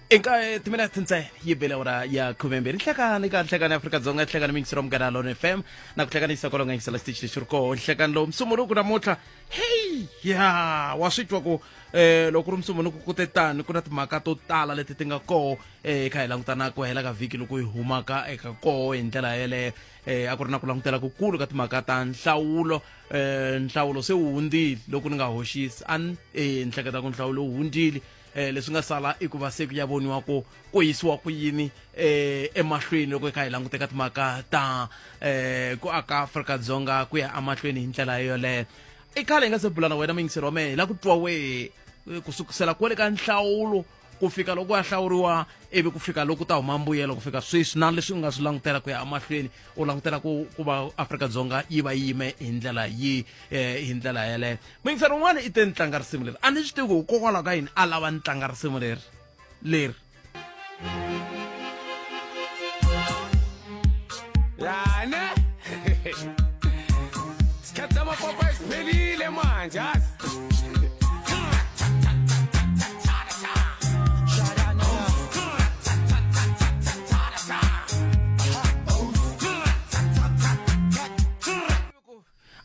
Eka timinete ntsena yi bele awara ya khumembirhi nhlekani ka nhlekani Afrika-Dzonga, nhlekani miyingiselo Munghana Lona FM na ku hlekanisa kwalomu nga yingisela xitichi lexi ri koho nhlekani lowu musumuluku namuntlha. Heyi ya wa swi twa ku loko ku ri musumuluku ku te tani ku na timhaka to tala leti ti nga koho kha hi langutana ku hela ka vhiki loko hi humaka eka koho hi ndlela yeleyo. A ku ri na ku langutela kukulu ka timhaka ta nhlawulo. Nhlawulo se wu hundzile loko ni nga hoxisi a ni ni hleketa ku nhlawulo wu hundzile. Leswi nga sala i ku va se ku ya voniwa ku ku yisiwa ku yini emahlweni loko hi kha hi languteka timhaka ta ku aka Afrika-Dzonga ku ya emahlweni hi ndlela yoleyo. I khale hi nga se bula na wena muyingiseri wa mehe, hi lava ku twa wehe ku sukusela kwale ka nhlawulo ku fika loko ya hlawuriwa ivi ku fika loko ta huma mbuyelo ku fika sweswi na leswi u nga swi langutela ku ya emahlweni, u langutela ku va Afrika-Dzonga yi va yime hi ndlela yi hi ndlela yeleyo. Muyingiseri un'wana i te ni tlanga risimu leri, a ni swi tivi ku hikokwalaho ka yini a lava ni tlanga risimu leri leri. Yani isikhathi samapapa siphelile manje azi.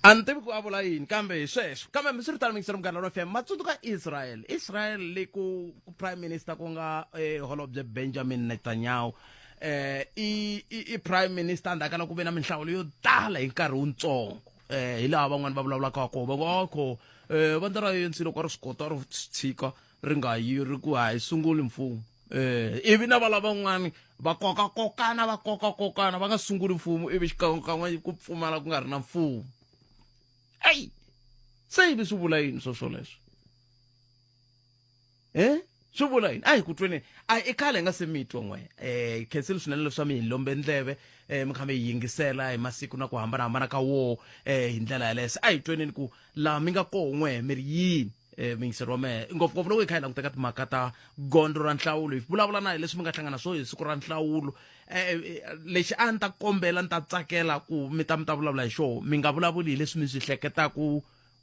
A ni tivi ku a vula yini kambe hi sweswo. Kambe hambiswiritano muyingiseri Munghana Lona FM, ma tsundzuka Israel, Israel le ku ku prime minister ku nga holobye Benjamin Netanyahu i i i prime minister endzhaku ka loko ku ve na minhlawulo yo tala hi nkarhi wutsongo. Hi laha van'wani va vulavulaka koho va ku akho vandla ra ANC loko a ri swi kota ri tshika ri nga yi ri ku a hi sunguli mfumo. Ivi na va lavan'wani va kokakokana va kokakokana va nga sunguli mfumo ivi xikan'wekan'we ku pfumala ku nga ri na mfumo. Eyi se ivi swi vula yini swo swoleswo? Swi vula yini? A hi ku tweni, a i khale hi nga se mi twa n'we. Khensile swinene leswi mi hi lombe ndleve mi kha mi hi yingisela hi masiku na ku hambanahambana ka woho hi ndlela yaleyo. Se a hi tweneni ku laha mi nga koho n'we mi ri yini muyingiseri wa mehe, ngopfungopfu loko hi kha hi languteka timhaka ta gondzo ra nhlawulo, hi vulavula na hi leswi mi nga hlangana swo hi siku ra nhlawulo. Lexi a ni ta kombela ni ta tsakela ku mi ta mi ta vulavula hi xoho, mi nga vulavuli hi leswi mi swi hleketaku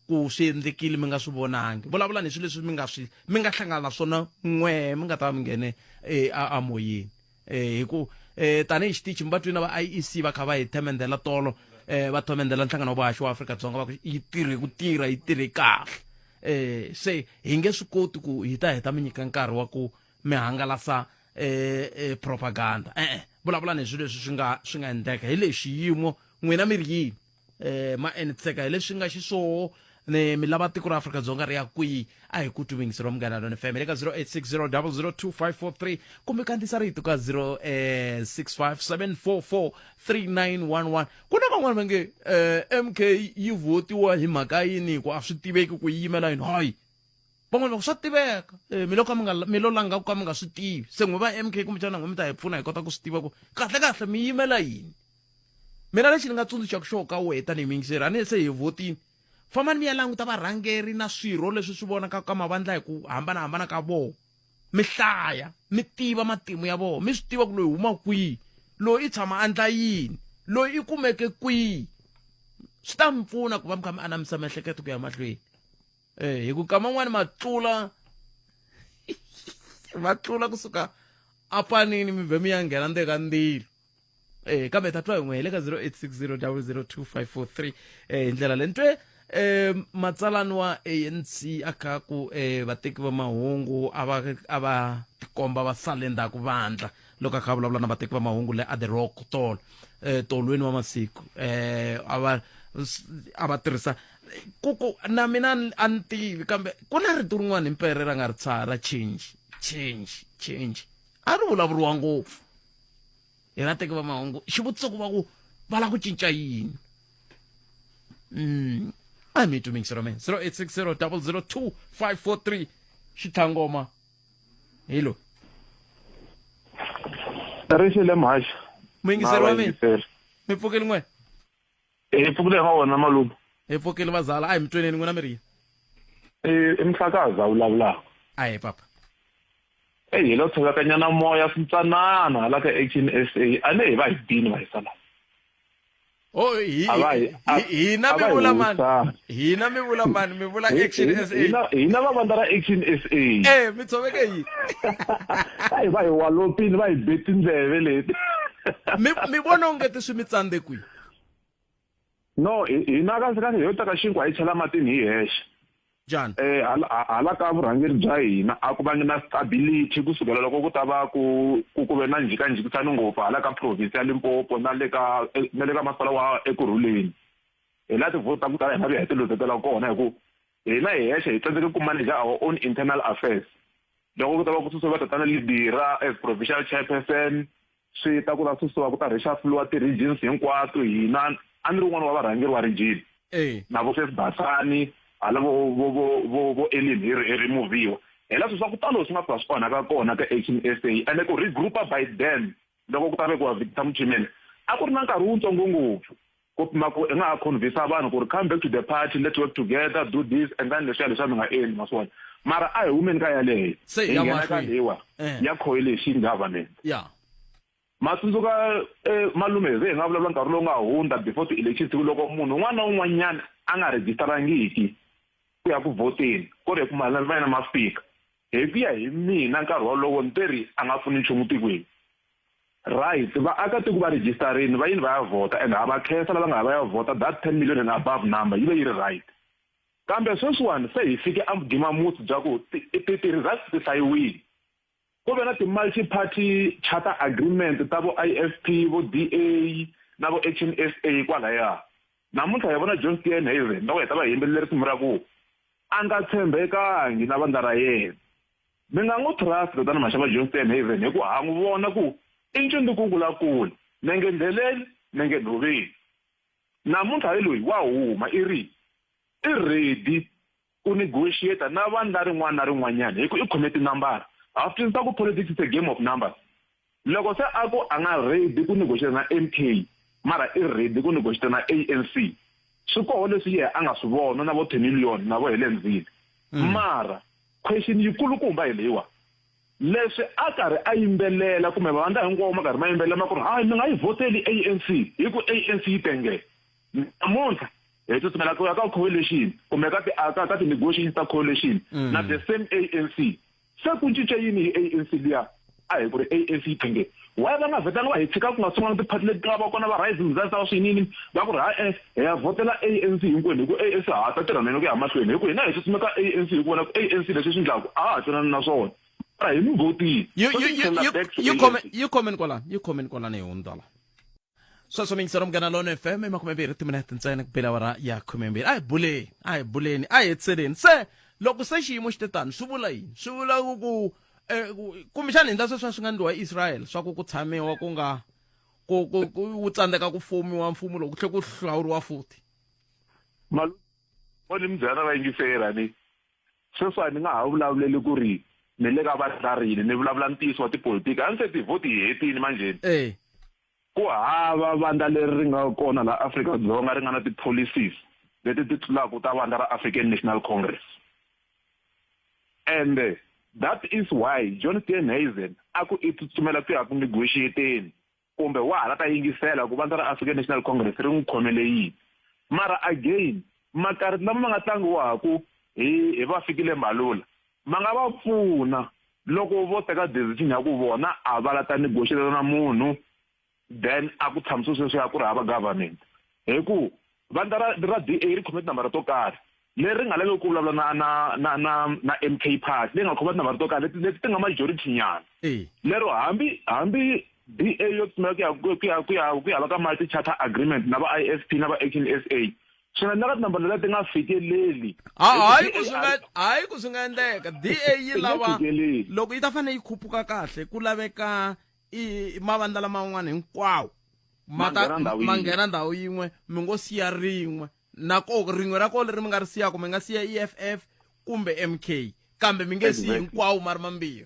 ku swi endlekile mi nga swi vonangi, vulavulani hi swilo leswi mi nga swi mi nga hlangana na swona n'we mi nga ta va mi nghene a moyeni. Hi ku tanihi xitichi mi va twini va IEC va kha va hi themendhela tolo, va themendhela nhlangano wa vuhaxi wa Afrika-Dzonga va ku yi tirhe ku tirha yi tirhe kahle. Se hi nge swi koti ku hi ta heta mi nyika nkarhi wa ku mi hangalasa propaganda. E-e, vulavulani hi swilo leswi swi nga swi nga endleka hi lexi xiyimo n'wina mi ri yini? Ma enetiseka hi leswi nga xiswoho ni mi lava tiko ra Afrika-Dzonga ri ya kwihi? A hi ku twi muyingiseri wa Munghana Lona FM le ka 0860002543 kumbe kandziyisa rito ka 0657443911. Ku na van'wani va nge MK yi votiwa hi mhaka yini ku a swi tiveki ku yi yimela yini. Hayi, van'wani va ku swa tiveka, mi lo ka mi nga mi lo langa ku ka mi nga swi tivi. Se n'we va MK kumbexana n'we mi ta hi pfuna hi kota ku swi tiva ku kahle kahle mi yimela yini. Mina lexi ni nga tsundzuxaka xona ka wehe tanihi muyingiseri, a ni se hi vhotini, fambani mi ya languta varhangeri na swirho leswi swi vonakaka ka mavandla hi ku hambanahambana ka vona, mi hlaya, mi tiva matimu ya vona, mi swi tiva ku loyi huma kwihi, loyi i tshama a endla yini, loyi i kumeke kwihi. Swi ta mi pfuna ku va mi kha mi anamisa miehleketo ku ya mahlweni. Hi ku kama n'wani ma tlula ma tlula kusuka apanini mi vhe mi ya nghena ndzeni ka ndzilo. Kambe ta twa hi n'we hi le ka 0860002543 hi ndlela leyi. Ni twe matsalani wa ANC a kha ku vateki va mahungu a va a va tikomba va sale ndzhaku vandla loko a kha a vulavula na vateki va mahungu le a The Rock tolo tolweni wa masiku a va a va tirhisa ku ku na mina a ni tivi kambe ku na rito rin'wana hi mpere ra nga ri tshaha ra change change change a ri vulavuriwa ngopfu hi vateki va mahungu. Xivutiso ku va ku va lava ku cinca yini? A hi mi twi miyingiselo mina 0860002543 xitlhangoma hi loyi. Rixile mhaxi. Muyingiseri wa mina, mi pfukile n'we? Hi pfukile hi nga wona malume. Hi pfukile vazala, a hi mi tweneni n'wina mi ri yini? I Mhlakaza vulavulaka. A hi papa. Eyi hi lo tshovekanyana moya swintsanana hala ka Action SA, a ne hi va hi bini va hisa lava. Oh, hi A va hi- a- hina a mi va hi vula mani wisanga. hina mi vula mani mi vula Action SA. Hina va vandla ra Action SA. Eh, mi tshoveke yini? A hi va hi walopini va hi be tindleve leti. Mi vona onge ti swi mi tsandze kwihi? No, hina kahle kahle ho teka xinkwa hi chela matini hi hexe. Njhani? Eh hala ka vurhangeri bya hina a ku vangi na stability kusukela loko ku ta va ku ku ku ve na njhikanjhikisano ngopfu hala ka province ya Limpopo na le ka na le ka masipala wa Ekurhuleni. Hi laha tivhoti ta ku tala hi nga vuya hi ti luzekela kona hi ku hina hi hexe hi tsandzeke ku manage our own internal affairs. Loko ku ta va ku susiwa tatana Lidira as provincial chairperson swi ta ku ta susiwa ku ta reshuffliwa ti-regions hinkwato hina a ni ri un'wana wa varhangeri wa region. Na vo Sesi Basani hala vo vo vo vo vo Elin hi hi removiwa. Hi laha swilo swa ku talo swi nga fika swi onhaka kona ka Action SA ende ku regroupa by then loko ku ta vekiwa Victor Mthimele a ku ri na nkarhi wutsongo ngopfu ku pima ku i nga ha convince vanhu ku ri come back to the party, let's work together, do this and then leswiya leswiya mi nga endli ma swi vona. Mara a hi humeni ka yaleyo Se hi ya nghena ka mahlweni. leyiwa ya coalition government. Ma tsundzuka malume hi ze hi nga vulavula nkarhi lowu nga hundza before ti-elections ku loko munhu un'wana na un'wanyana a nga registerangiki ku ya ku vhoteni ku ri hi ku malembe ma yena ma fika hi ku ya hi mina nkarhi wolowo ni te ri a nga pfuni nchumu tikweni. Right, vaakatiko va registerini va yini va ya vhota and ha va khensa lava nga ya va ya vhota that 10 million and above number yi ve yi ri right. Kambe sweswiwani se hi fike evugimamusi bya ku ti-results ti hlayiwile. Ku ve na ti-multi-party charter agreement ta vo IFP, vo DA na vo Action SA kwalaya. Namuntlha hi vona John Steenhuisen loko hi ta va hi yimbelele risimu ra ku a nga tshembekangi na vandla ra yena. Mi nga n'wi trust tatana Mashaba John Steenhuisen hi ku ha n'wi vona ku i ncindukulu la kule, nenge ndleleni nenge nhoveni. Namuntlha hi loyi wa huma i ri i ready ku negotiate na vandla rin'wana na rin'wanyana hi ku i khome tinambara. Ha swi twisisa ku politics is a game of numbers. Loko se a ku a nga ready ku negotiate na MK mara i ready ku negotiate na ANC swi koho leswi yehe a nga swi vona na vo Tony Leon na vo Helen Zille. Mara question yikulukumba hi leyiwa, leswi a karhi a yimbelela kumbe mavandla hinkwawo ma karhi ma yimbelela ma ku ri hayi mi nga yi vhoteli ANC hi ku ANC yi tengele. Namuntlha hi tsutsumela ku ya ka coalition kumbe ka ti ka ka ti-negotiations ta coalition na the same ANC. Se ku cince yini hi ANC liya? A hi ku ri ANC yi tengele. Why va nga vhetanga va hi tshika ku nga sungulanga tiphati leti nga va kona va Rise Mzansi va swinini va ku ri ha-e hi ya vhotela ANC hinkwenu hi ku ANC ha ta tirha na yona ku ya mahlweni hi ku hina hi tsutsuma ka ANC hi ku vona ku ANC leswi swi endlaku a ha twanani na swona mara hi mi vhotile. You So you swi you tlhelela you back to you khome ANC. you khomeni kwalano yi khomeni kwalano hi hundza la. Sweswo mingisero Munghana Lone FM i 20 timinete ntsena ku bela awara ya 12. A hi buleni, a hi buleni, a hi hetiseleni. Se loko se xiyimo xi te tano swi vula yini? Swi vula ku ku eh, kumbexana hi ndla sweswiya swi nga ndliwa hi Israel swa ku ku tshamiwa ku nga ku ku ku wu tsandzeka ku fumiwa mfumo lowu ku tlhe ku hlawuriwa futhi. Malume ni mi byela vayingiseri ni sweswi a ni nga ha vulavuleli ku ri ni le ka vandla rini ni vulavula ntiyiso wa tipolitiki a ni se tivhoti hi hetini manjheni. Ku hava vandla leri ri nga kona laha Afrika-Dzonga ri nga na ti-policies leti ti tlulaka ta vandla ra African National Congress. And that is why John Steenhuisen a ku i tsutsumela ku ya ku negotiateni kumbe wa ha la ta yingisela ku vandla ra African National Congress ri n'wi khomele yini. Mara again, makarati lama ma nga tlangiwaka hi hi va Fikile Mbalula ma nga va pfuna loko vo teka decision ya ku vona a va la ta negotiate na munhu then a ku tshamisiwa sweswiya ku ri hava government. Hi ku vandla ra ra DA ri khome tinambara to karhi leri ri nga laveki ku vulavula na na na na na MK Party leyi nga khoma tinambara to karhi leti leti ti nga majority nyana. Lero hambi hambi DA yo tsutsumela ku ya ku ya ku ya ku ya va ka multi charter agreement na va IFP na va Action SA swi nga endleka tinambara letiya ti nga fikeleli. Hayi ku swi nga hayi ku swi nga endleka DA yi Ti nge lava fikeleli. loko yi ta fanele yi khuphuka kahle ku laveka i mavandla laman'wana hinkwawo ma ta Ma nghena ndhawu ma yin'we. nghena ndhawu yin'we mi ngo siya rin'we na ko rin'we ra ko leri mi nga ri siyaka mi nga siya EFF kumbe MK kambe mi nge siyi hinkwawo ma ri mambirhi.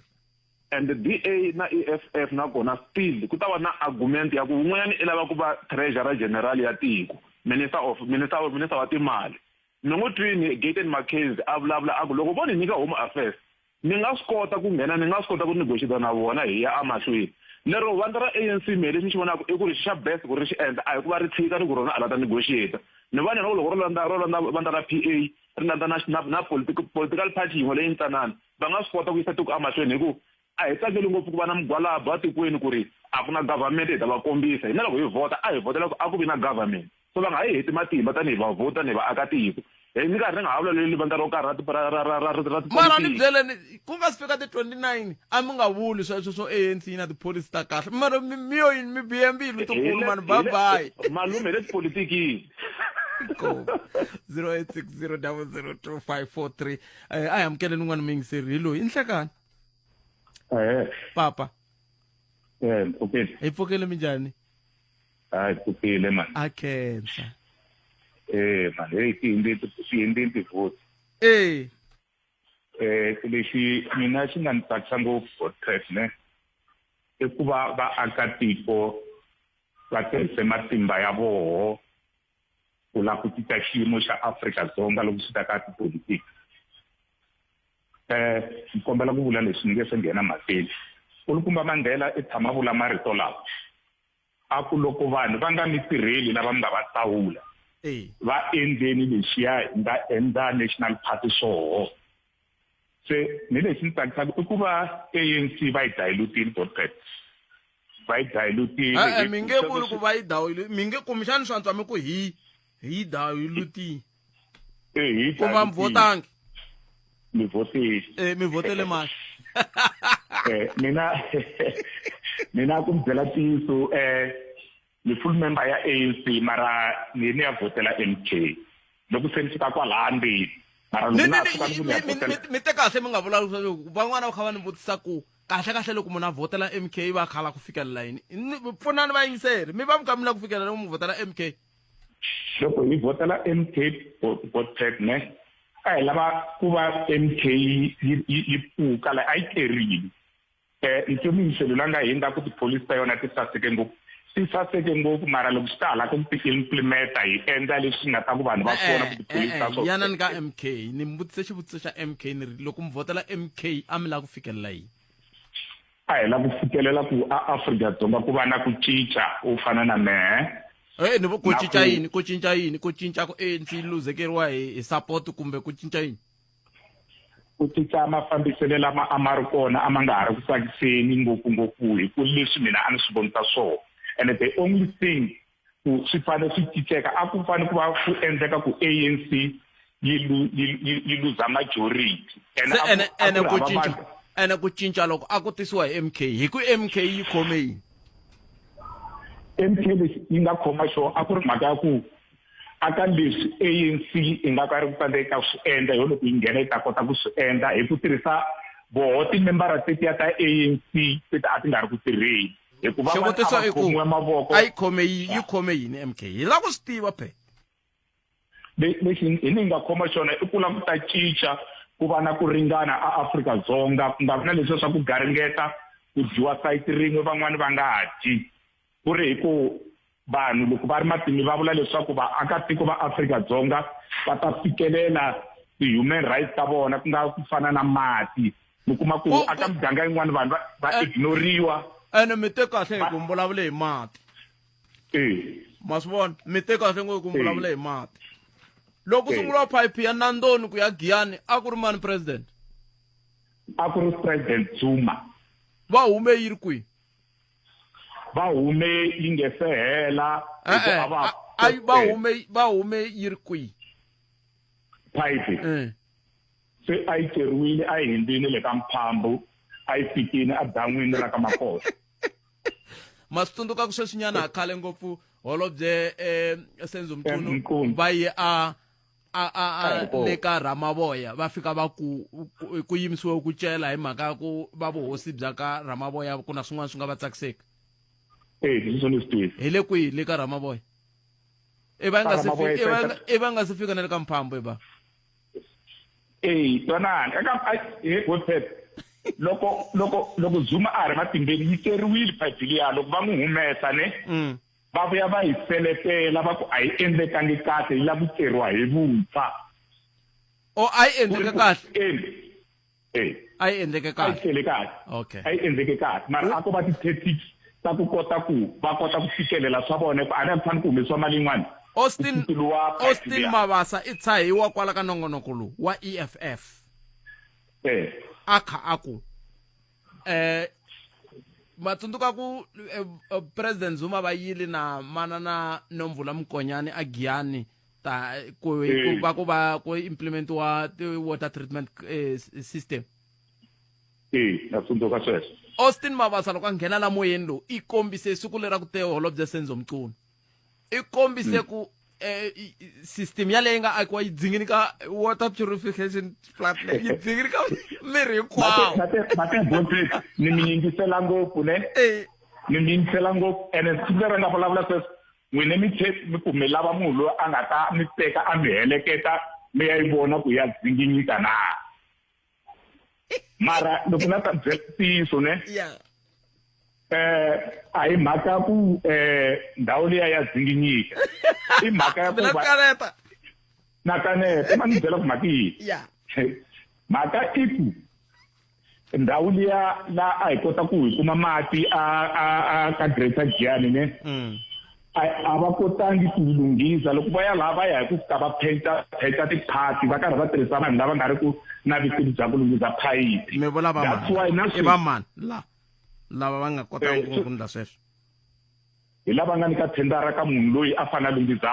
And DA na EFF na kona still ku ta va na argument ya ku wun'wanyana i lava ku va treasurer general ya tiko, minister of minister minister wa timali. Ni n'wi twini Gayton McKenzie a vulavula a ku loko vo ni nyika home affairs Ni nga swi kota ku nghena, ni nga swi kota ku negotiate na vona hi ya emahlweni. Lero vandla ra ANC mehe lexi ni xi vonaka i ku ri xa best ku ri xi endla a hi ku va ri tshika ni ku rona a la ta negotiate. Ni vona na ku loko ro landza ro landza vandla ra PA ri landza na na na political party yin'we leyi ntsanana va nga swi kota ku yisa tiko emahlweni hi ku a hi tsakeli ngopfu ku va na mugwalabo etikweni ku ri a ku na government hi ta va kombisa hina loko hi vhota a hi vhotela ku a ku vi na government so va nga hi heti matimba tanihi vavhoti tanihi vaakatiko hi ni karhi ni nga ha vulavuleli vandla ro karhi ra ra ra ra ra mara ni byeleni ku nga si fika ti-29 a mi nga vuli sweswo swo ANC yi na tipholisi ta kahle mara mi yo yini mi bihe mbilu tikulu mani bye bye malume hi le tipolitikini go 0860 002543 eh, a hi amukeleni un'wana muyingiseri hi loyi i nhlekani Eh. Papa. Eh, mpfukile. Hi pfukile minjhani? Hayi pfukile man. A khensa. Eh, man, hey tihindi tihindi ti-vote. Eh. Eh, lexi mina xi nga ni tsakisa ngopfu Godfred ne i ku va vaakatiko va tirhise matimba ya voho ku lava ku cinca xiyimo xa Afrika-Dzonga loko swi ta ka tipolitiki. Eh, ni kombela ku vula leswi ni nge se nghena mhakeni. Nkulukumba Mandela i tshama vula marito lawa a ku loko vanhu va nga mi tirheli lava mi nga va hlawula va endleni lexiya hi nga endla national party swoho se ni lexi ni tsakisaka i ku va ANC va yi dilutile Godfred va yi dilutile e-e mi nge vuli ku va yi dilute mi nge kumbexani swi antswa mi ku hi hi dilutile e hi ku va mi votangi mi votile e mi votele mani eh mina mina ku mi byela ntiyiso eh ni full member ya ANC mara ni ni ya votela MK loko se ni fika kwalaha ndzeni mara loko na fika ni ku ni ya votela mi te kahle mi nga vulavuli leswaku van'wana va kha va ni vutisa ku kahle kahle loko munhu a votela MK va khala ku fikelela yini pfunani vayingiseri mi va mi kha mi lava ku fikelela loko mi votela MK loko hi votela MK Bottek ne a hi lava ku va MK yi pfuka la a yi terile eh ntomiso la nga hindza ku tipholisi ta yona ti saseke ngopfu ti saseke ngopfu mara loko swi ta hala ku ti implementa hi endla leswi nga ta ku vanhu va vona ku tipholisi ta swona yanani ka MK ni mi vutise xivutiso xa MK ni ri loko mi vhotela MK a mi lava ku fikelela yini a hi lava ku fikelela ku a Afrika-Dzonga ku va na ku cinca u fana na mehe Eh, ni ku cinca yini ku cinca yini ku cinca ku ANC yi luzekeriwa hi hi support kumbe ku cinca yini ku cinca mafambiselo lama a ma ri kona a ma nga ha ri ku tsakiseni ngopfungopfu hi ku leswi mina a ni swi vonisa swona and the only thing ku swi fanele swi cinceka a ku fanele ku va ku endleka ku ANC yi yi luza majority ene ene ene ku cinca ene ku cinca loko a ku tisiwa hi MK hi ku MK yi khome yini MK lexi yi nga khoma xona a ku ri mhaka ya ku aka leswi ANC yi nga ka ri ku tsandzeka swi endla hi loko yi nghena yi ta kota ku swi endla hi ku tirhisa voho timembara tetiya ta ANC leti a ti nga ri ku tirheni hikuva xivutiso i ku mavoko a yi khome yi khome yini MK hi lava ku swi tiva phela lexi hi ni nga khoma xona i ku lava ku ta cinca ku va na ku ringana a Afrika-Dzonga ku nga vi na leswiya swa ku garingeta ku dyiwa sayiti rin'we van'wani va nga dyi ku ri hi ku vanhu loko va ri matini va vula leswaku vaakatiko va Afrika-Dzonga va ta fikelela ti-human rights ta vona ku nga ku fana na mati mi kuma ku aka miganga yin'wana vanhu va va eh. ignoriwa ene mi te kahle hi ku mi vulavule hi mati eh. ma swi vona mi te kahle ngo hi ku mi vulavule hi mati loko ku sunguriwa phayiphi ya nandoni ku ya giyani a ku ri mani president a ku ri president zuma va hume yi ri kwihi va hume yi nge se hela eh, eh, va hume va hume yi ri kwihi phayiphi eh. se a yi ceriwile a yi hindzile le ka mphambu a yi fikile a dan'wini ra ka makosa ma swi tsundzuka ku sweswinyana khale ngopfu holobye um senzo mchunu va ye a a a a le ka Ramavoya va fika va ku ku yimisiwe ku cela hi mhaka ya ku va vuhosi bya ka Ramavoya ku na swin'wana swi nga va tsakiseki eh leswi ni swi tivi hi le kwihi le ka Ramavoya i va nga se i va nga se fika na le ka Mphambo i ba eh twanani eka he Godfred loko loko loko Zuma a ri matimbeni yi ceriwile phayiphi liya loko va n'wi humesa ne mm. Va vuya va hi seletela va ku a yi endlekangi kahle yi lava ku ceriwa hi vuntshwa. O a yi endleka kahle. Eh. A yi endleke A yi kahle. hlele kahle. Okay. A yi endleke kahle. Mara a ko va ti-tactics ta ku kota ku va kota ku fikelela swa vona ku a na tshani ku humesiwa mali yin'wana. Austin Ku tituluwa pipe Austin liya. Mabasa i tshahiwa kwala ka nongonoko lowu wa EFF. Eh. A kha a ku eh matsundzuka ku eh, eh, President Zuma va yile na manana Nomvula Mokonyane a Giyani ta ku ku va ku va ku implementiwa ti-water treatment eh, system e na tsundzuka sweswo Austin Mabasa loko a nghena la moyeni lowu i kombise siku leri a ku te holobye Senzo Mchunu i kombise mm. ku eh, system yaleyi nga akiwa yi dzingini ka water purification plant yi dzingini ka miri hinkwawo mate ni mi yingisela ngopfu ne eh. ni mi yingisela ngopfu ene siku leri nga vulavula sweswo n'wina mi tlhe mi ku mi lava munhu loyi a nga ta mi teka a mi heleketa mi ya yi vona ku ya dzinginyika na mara loko na ta byela ntiyiso ne eh a hi mhaka ya ku eh ndhawu liya ya dzinginyika i mhaka ya ku va na kaneta ma ni byela ku mhaka yihi mhaka i ku ndhawu liya la a hi kota ku hi kuma mati a a a ka Greater Giyani ne mm. a a va kotangi ku yi lunghisa loko va ya laha va ya hi ku fika va penta penta tiphati va karhi va tirhisa vanhu lava nga ri ku na vutivi bya ku lunghisa phayiphi mi vula va mani i va mani la lava va nga kotanga eh, ku endla sweswo hi lava nga nyika thendara ka munhu loyi a fanele a lunghisa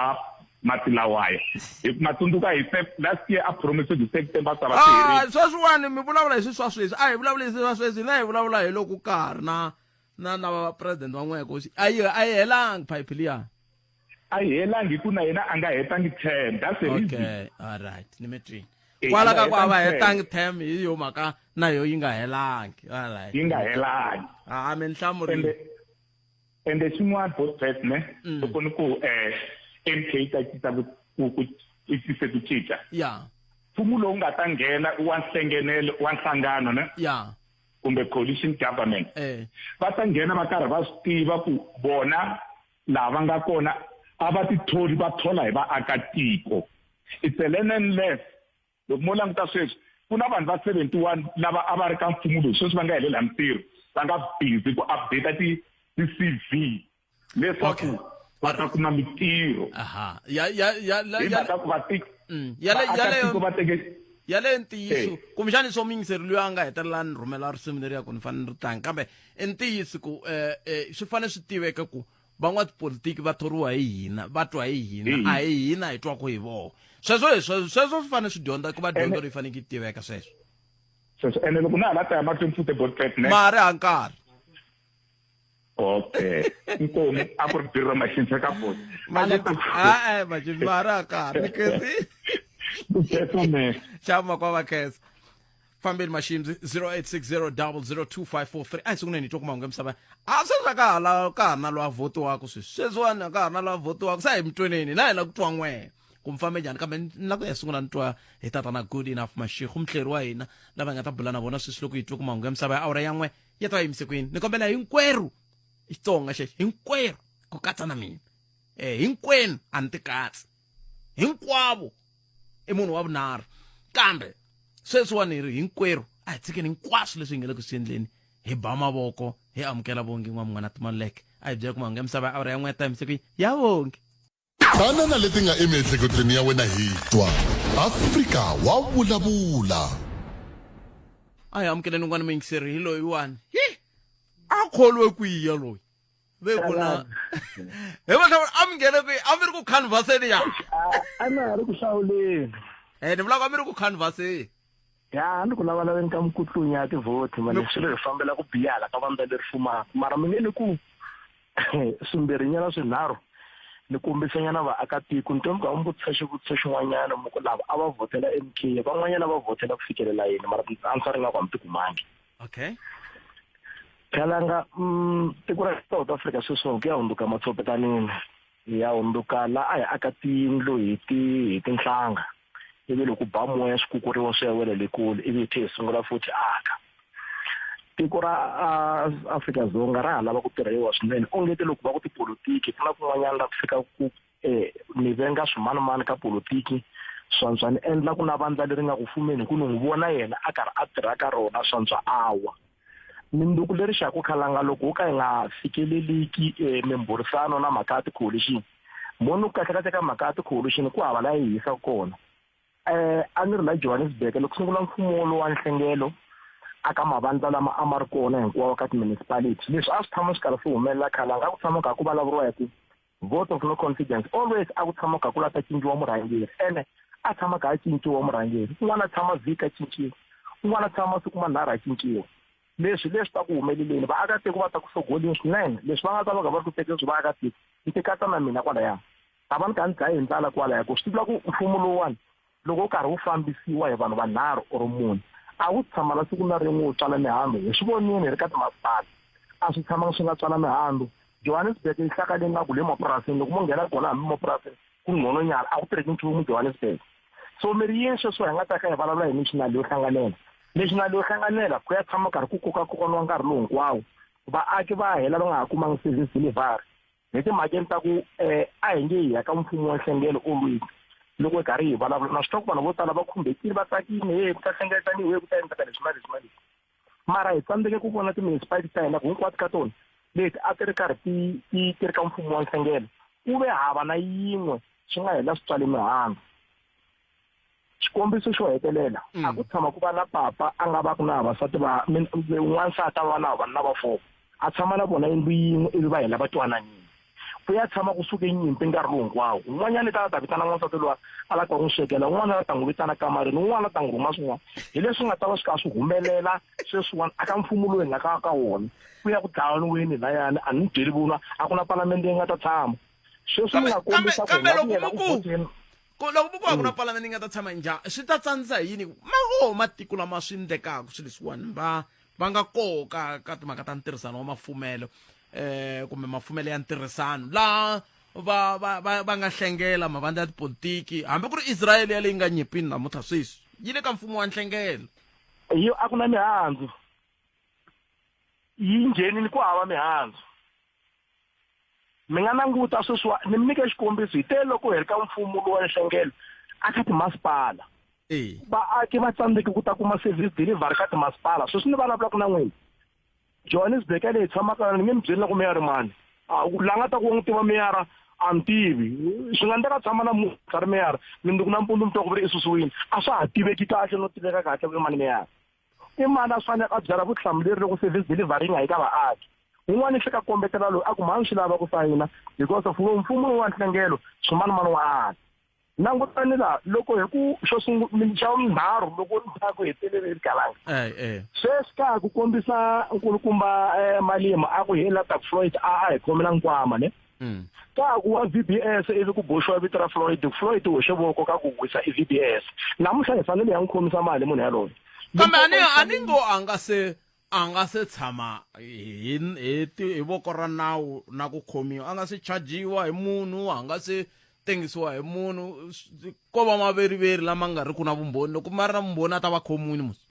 mati lawaya hi ma tsundzuka hi last year a promise hi September swa va swi ah, sweswiwani mi vulavula hi swi swa sweswi a hi vulavuli hi swi swa sweswi na hi vulavula hi loko ka ha ri na na na va president wa n'weko a yi a yi helangi phayiphi liya a yi helangi hi ku na yena a nga hetangi term that's the reason okay all right ni mi twini eh, kwala ka ku a va hetangi term hi yo mhaka na yo yi nga helangi all right yi nga helangi a mi nhlamurile ende xin'wana botbet ne mm. loko ni ku um MK yi ta cinca ku ku yi tise ku cinca ya mfumo lowu nga ta nghena i wa nhlengenelo wa nhlangano ne ya kumbe coalition government eh. va ta nghena va karhi va swi tiva ku vona laha va nga kona a va titholi va thola hi vaakatiko it's a learn and less Loko mo languta sweswi, ku na vanhu va 71 lava a va ri ka mfumo lowu sweswi va nga helela mintirho, va nga busy ku update ti ti-CV leswaku Okay. va ta kuma mintirho. Aha. Ya ya ya la Hi ya mhaka ku va tik Mm. Ya le ya vaakatiko le va teke yaleyo ntiyiso Eh. kumbexani swo muyingiseri loyi a nga hetelela ni rhumela risimu leri ya ku ni fanele ni ri tlanga kambe i ntiyiso ku um swi fanele swi tiveka ku Van'watipolitiki va thoriwa hi hina, va twa hi hina, a hi hina hi twaka hi vona. Sweswo hi sweswo, sweswo swi fanele swi dyondza ku va dyondzo leyi faneleke yi tiveka sweswo. Sweswo ene loko na ha la ta ya mahlweni futhi Godfred ne. Ma ha ri ha nkarhi. Okay. Inkomu a ku ri biri ra maxintsha ka boti. E-e Majimbi ma ha ri ha nkarhi. Ni khensi. Khensa me. Xava makwa va khensa. Fambeni Mashimzi 0860002543 a hi sunguleni hi twa ku mahungu ya misava a sweswi a ka ha la ka ha na loyi a votiwaka sweswi sweswiwani a ka ha na loyi a votiwaka se a hi mi tweneni na hi la ku twa n'wehe ku mi fambe njhani kambe ni la ku ya sungula ni twa hi tatana good enough mashikhu muhleri wa hina lava hi nga ta bula na vona sweswi loko hi twe ku mahungu ya misava ya awara ya n'we ya ta va yimise kwini ni kombela hinkwerhu i xitsonga xexo hinkwerhu ku katsa na mina eh hinkwenu a ni tikatsi hinkwavo i munhu wa vunharhu kambe sweswiwani hi ri hinkwerhu a hi tshikeni hinkwaswo leswi hi nga le ku swi endleni hi ba mavoko hi amukela vongi n'wamun'wana timaleke a hi byela ku mahungu ya misava ya awara ya n'we ta yimise ya vongi Tana na leti nga emiehleketweni ya wena hi twa Afrika wa vulavula. A hi amukeleni un'wana muyingiseri hi loyiwani hi a kholwe kwiya loyi ve ku na he va a mi nghene kwihi a mi ri ku canvaseni ya a na ha ri ku hlawuleni e ni vulaka a mi ri ku canvaseni ya ni ku lavalaveni ka mikutlunya ya tivhoti mani swilo hi fambela ku biha hala ka vandla leri fumaka mara mi nge ni ku swimbirhinyana swinharhu ni kombisanyana vaakatiko ni twa mi kha mi vutisa xivutiso xin'wanyana mi ku lava a va vhotela M_K van'wanyana va vhotela ku fikelela yini mara ti-answer ingaku a mi ti kumangi okay Khalanga mm, tiko ra South Africa sweswiwani ku ya hundzuka matshopetanini ya hundzuka la a hi aka tiyindlu hi ti hi tinhlanga ivi loko ba moya swi kukuriwa swi ya wela le kule ivi hi tlhe hi sungula futhi aka tiko ra Afrika-Dzonga ra ha lava ku tirheriwa swinene ongeti loko va ku tipolotiki ku na kun'wanyana la ku fika ku eh, mi venga swimanimani ka polotiki Swantswa ni endla ku na vandla leri nga ku fumeni hi ku ni n'wi vona yena a karhi a tirha ka rona swantswa a wa. Minduku leri xa ku khalanga loko wo ka yi nga fikeleliki eh, mimbhurisano na mhaka ya ti-coalition moni ku kahlekahle ka mhaka ya ti-coalition ku hava laha yi hisaka kona eh a ni ri la Johannesburg loko sungula mfumo wolowo wa nhlengelo aka mavandla lama a ma ri kona hinkwawo ka ti-municipality leswi a swi tshama swi karhi swi humelela khalanga a ku tshama kha ku vulavuriwa hi ku vote of no confidence always a ku tshama kha ku la ta cinciwa murhangeri ene a tshama kha a cinciwa murhangeri un'wana a tshama vhiki a cinciwa un'wana a tshama masiku manharhu a cinciwa leswi leswi ta ku humeleleni vaakatiko va ta ku hlogoleni swinene leswi va nga ta va kha va ri ku tekeni swi vaakatiko ni tikatsa na mina kwalaya a va ni ka ni dlayi hi ndlala kwalaya ku swi vula ku mfumo lowuwani loko wu karhi wu fambisiwa hi vanhu vanharhu or mune a wu tshama na siku na rin'we wu tswala mihandzu hi swi vonile hi ri ka timasipala a swi tshamanga swi nga tswala mihandzu Johannesburg yi hlakale nga ku le mapurasini loko mo nghena kona hambi mapurasini ku ngcononyana a ku tirheki nchumu Johannesburg so mi ri yini sweswo hi nga ta ka hi vulavula hi national yo hlanganela national yo hlanganela ku ya tshama karhi ku kokakokaniwa nkarhi lowu hinkwawo vaaki va hela va nga ha kumangi service delivery hi timhakeni ta ku um a hi nge hi ya ka mfumo wa nhlengelo always loko hi karhi hi vulavula na swi tiva ku vanhu vo tala va khumbekile va tsakile he ku ta hlengeletaniwe ku ta endleka leswi na leswi na leswi mara hi tsandzeke ku vona ti-municipality ta hina ku hinkwato ka tona leti a ti ri karhi ti ti ti ri ka mfumo wa nhlengelo ku ve hava na yin'we swi nga hela swi tswale mihandzu xikombiso xo hetelela a ku tshama ku va na papa a nga va ku na vavasati va n'wansati a va na vanuna va four a tshama na vona yindlu yin'we ivi va hela va twananile ku ya tshama ku suke nyimpi nkarhi lowu hinkwawo un'wanyana i ta ta vitana n'wansati luwa a lava ku n'wi swekela un'wana a ta n'wi vitana kamareni un'wana a ta n'wi rhuma swin'wana hi leswi nga ta va swi kha swi humelela sweswiwani aka mfumo lowu hi nga ka ka wona ku ya ku dlawanweni layani a ni byeli vunwa a ku na palamende yi nga ta tshama sweswi mi nga kombisa ku kambe hi nga loko vuyela mi ku ku vhoteni ku loko mi ku a ku na palamende yi nga ta tshama njhani swi ta tsandzisa hi yini ma woho matiko lama swi endlekaka swilo leswiwani va va nga koka ka timhaka ta ntirhisano wa mafumelo eh kumbe mafumelo ya ntirhisano laha va va va va nga hlengela mavandla ya tipolitiki hambi ku ri Israel ya leyi nga nyipini namuntlha sweswi yi le ka mfumo wa nhlengelo yo a ku na mihandzu yi nghenini ku hava mihandzu mi nga languta sweswiwa ni mi nyike xikombiso hi te loko hi ri ka mfumo lowa nhlengelo a ka timasipala vaaki va tsandzeke ku ta kuma service delivery ka timasipala sweswi ni vulavulaka na n'wina Johannesburg yaleyi hi tshamaka yona ni nge mi byeli na ku meyara mani la nga ta ku n'wi tiva meyara a ni tivi swi nga endleka tshama na munhu ri meyara mindzuku nampundzu mi twa ku ve ri i susiwile a swa ha tiveki kahle no tiveka kahle ku i mani meyara i mani a swi faneleke a byala vutihlamuleri loko service delivery yi nga yi ka vaaki un'wana i fika kombetela loyi a ku mhani swi lava ku sayina because of mfumo lowu wa nhlengelo swimanimani wa ala langutani laha loko hi ku xo sungula xa vunharhu loko ni ta ku heteleleni kalanga sweswi ka ha ku kombisa nkulukumba Malima a ku hela ta Floyd a a hi khomela nkwama ne ka ha ku wa V_B_S ivi ku boxiwa vito ra Floyd Floyd u hoxe voko ka ku wisa i V_B_S namuntlha hi fanele hi ya n'wi khomisa mali munhu yaloye kambe a ni a ni ngo a nga se a nga se tshama hi hi hi voko ra nawu na ku khomiwa a nga se chajiwa hi munhu a nga se tengisiwa hi munhu ko va maveriveri lama nga ri ku na vumbhoni loko ma ri na vumbhoni a ta va khomiwini musi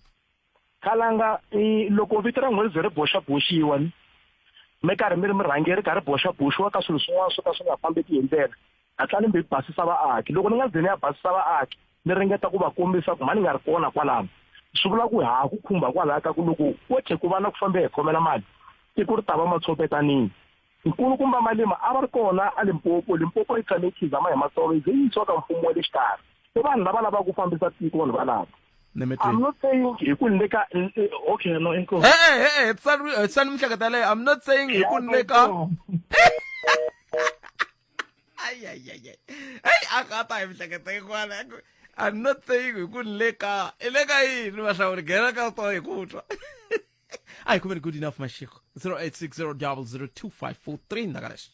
khalanga i loko vito ra n'hwezi ri boxaboxiwa ni mi karhi mi ri murhangeri karhi boxaboxiwa ka swilo swin'wana swo ka swi nga fambeki hi ndlela hatlani mi basisa vaaki loko ni nga ze ni ya basisa vaaki ni ringeta ku va kombisa ku mhani nga ri kona kwalano swi vula ku ha ku khumba kwalaya ka ku loko ko tlhe ku va na ku fambe hi khomela mali tiko ri ta va matshopetanini nkulukumba Malima a va ri kona a Limpopo Limpopo yi tshame yi khizama hi matsolo yi ze yi yisiwa ka mfumo wa le xikarhi i vanhu lava lavaka ku fambisa tiko vanhu valava I'm not saying hi ku ni le ka okay no inkomu e e hetisani mihleketo yaleyo I'm not saying hi ku ni le ka ayayaya heyi a ka ta hi mihleketo yin'wana I'm not saying hi ku ni le ka i le ka yini vahlawuri nghena ka to hi ku twa a hi khomeni good enough mashiko 0860 002543 ndzhaku ka leswi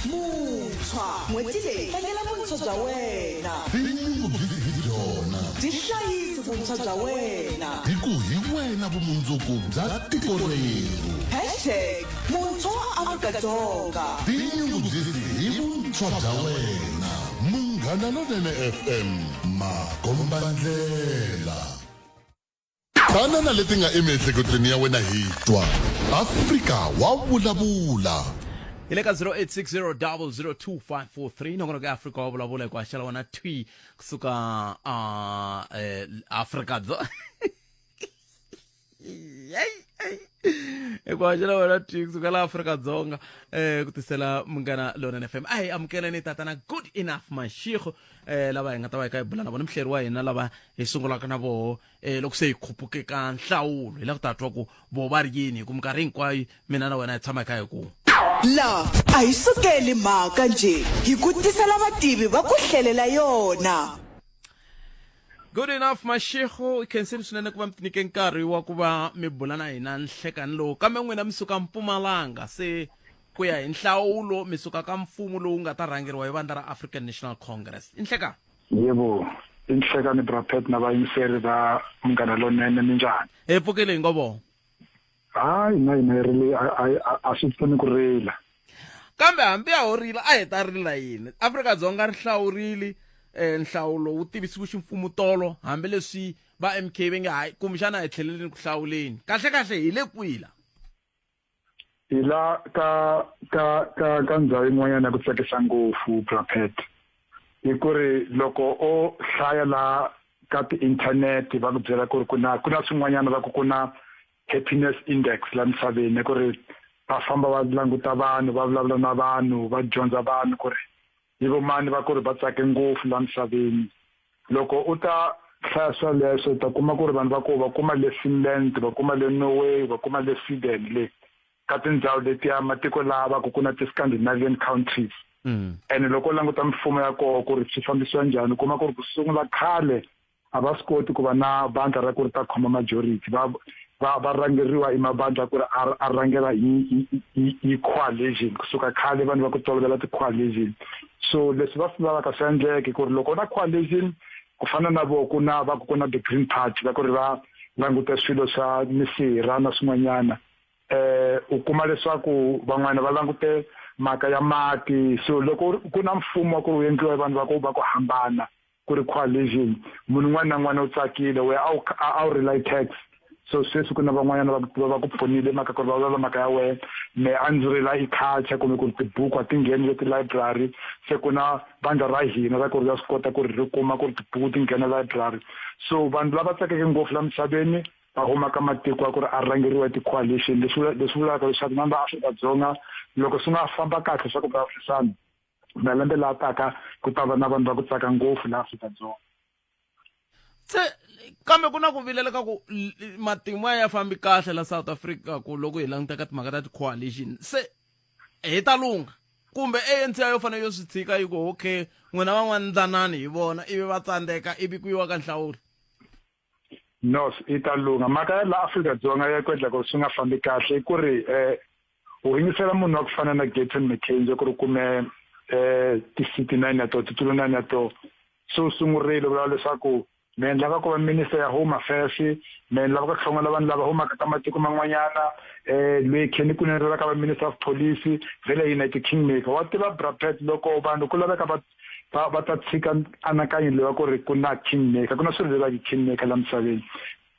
muntshwa n'hweti leyi tlangela vuntshwa bya wena Tinyungubyisi hi byona byi hlayisi vuntshwa bya wena hi ku hi wena vumundzuku bya tiko rerhu hashtag muntshwa wa afrika-dzonga Tinyungubyisi hi vuntshwa bya wena Munghana Lonene FM makombandlela Tana na leti nga emiehleketweni ya wena hi twa. Afrika wa vulavula. Hi le ka 0860002543 nongonoko ya Afrika wa vulavula hi ku haxela wona thwi kusuka Afrika Dzo hi ku haxela wena thwi kusuka la Afrika-Dzonga ku tisela Munghana Lonene FM. A hi amukeleni tatana Good Enough Mashego lava hi nga ta va hi kha hi bula na vona, muhleri wa hina lava hi sungulaka na voho loko se hi khupuke ka nhlawulo. Hi la ku ta twa ku vo va ri yini, hi ku minkarhi hinkwayo mina na wena hi tshama hi kha hi ku La a hi sukeli mhaka njhe, hi ku tisela vativi va ku hlelela yona. Good Enough Mashego, i khensile swinene ku va mi tinyike nkarhi wa ku va mi bula na hina nhlekani lowu. Kambe n'wina mi suka Mpumalanga, se ku ya hi nhlawulo mi suka ka mfumo lowu nga ta rhangeriwa hi vandla ra African National Congress. I nhlekani? Yebo, i nhlekani Bra Pat na vayingiseri va Munghana Lonene, minjhani? Hi pfukile hi ngo vona. Hayi, na hina hi rile, a swi pfuni ku rila. Kambe hambi a ho rila, a hi ta rila yini? Afrika-Dzonga ri hlawurile, nhlawulo wu tivisiwe ximfumo tolo, hambileswi va MK va nge hayi, kumbexana a hi tlheleleni ku hlawuleni. Kahle-kahle hi le kwihi la? Hi la ka ka ka ka ndhawu yin'wanyana ya ku tsakisa ngopfu, Bra Pat. Hi ku ri loko o hlaya la ka ti-internet va ku byela ku ri ku na ku na swin'wanyana va ku ku na happiness index la misaveni, ku ri va famba va languta vanhu, va vulavula na vanhu, va dyondza vanhu ku ri i vo mani va ku ri va tsake ngopfu la misaveni. Loko u ta hlaya sweleswo u ta kuma ku ri vanhu va koho va kuma le Finland, va kuma le Norway, va kuma le Sweden, le ka tindhawu letiya matiko laha va ku ku na ti-Scandinavian countries. Ene loko u languta mifumo ya koho ku ri swi fambisiwa njhani, u kuma ku ri ku sungula khale a va swi koti ku va na vandla ra ku ri ta khoma majority, va va va rhangeriwa i mavandla ku ri a a rhangela hi hi hi hi coalition. Kusuka khale vanhu va ku tolovela ti-coalition, so leswi va swi lavaka swi endleke ku ri loko na coalition ku fana na vo ku na va ku ku na the Green Party va ku ri va languta swilo swa misirha na swin'wanyana, u kuma leswaku van'wana va langute mhaka ya mati. So loko ku na mfumo wa ku ri wu endliwa hi vanhu va ku va ku hambana, ku ri coalition, munhu un'wana na un'wana u tsakile, wena a wu a wu rila tax, so sweswi ku na van'wanyana va ku va ku pfunile mhaka ku ri va vulavula mhaka ya wena. Me a ndzi rila i culture kumbe ku ri tibuku a ti ngheni le ti-library, se ku na vandla ra hina ra ku ri ra swi kota ku ri ri kuma ku ri tibuku ti nghena library. So vanhu lava tsakeke ngopfu la misaveni va huma ka matiko ya ku ri a rhangeriwa hi ti-coalition, leswi leswi vulaka leswaku na va Afrika-Dzonga loko swi nga famba kahle swa ku vulavurisana malembe laha taka, ku ta va na vanhu va ku tsaka ngopfu laha Afrika-Dzonga. Se kambe ku na ku vilela ka ku matimu a ya fambi kahle la South Africa, ku loko hi languta ka timhaka ta ti-coalition, se hi ta lungha kumbe ANC a yo fanele yo swi tshika yi ku okay, n'wina van'wana ndlanani hi vona, ivi va tsandzeka ivi ku yiwa ka nhlawulo? No, yi ta lungha. Mhaka ya laha Afrika-Dzonga ya ku endla ku swi nga fambi kahle i ku ri u yingisela munhu wa ku fana na Gayton McKenzie ku ri kume ti-seat 9 ya toho, titulo 9 ya toho, se u sungurile u vulavula leswaku me ni lava ku va minister ya home affairs, me ni lava ku hlongola vanhu lava humaka ka matiko man'wanyana, loyi Kenny Kunene ri ka va minister of police, vhele hina i ti-kingmaker. Wa tiva Bra Pat, loko vanhu ku laveka va va va ta tshika anakanyo leyi wa ku ri ku na kingmaker, ku na swilo leswi va ki-kingmaker la misaveni,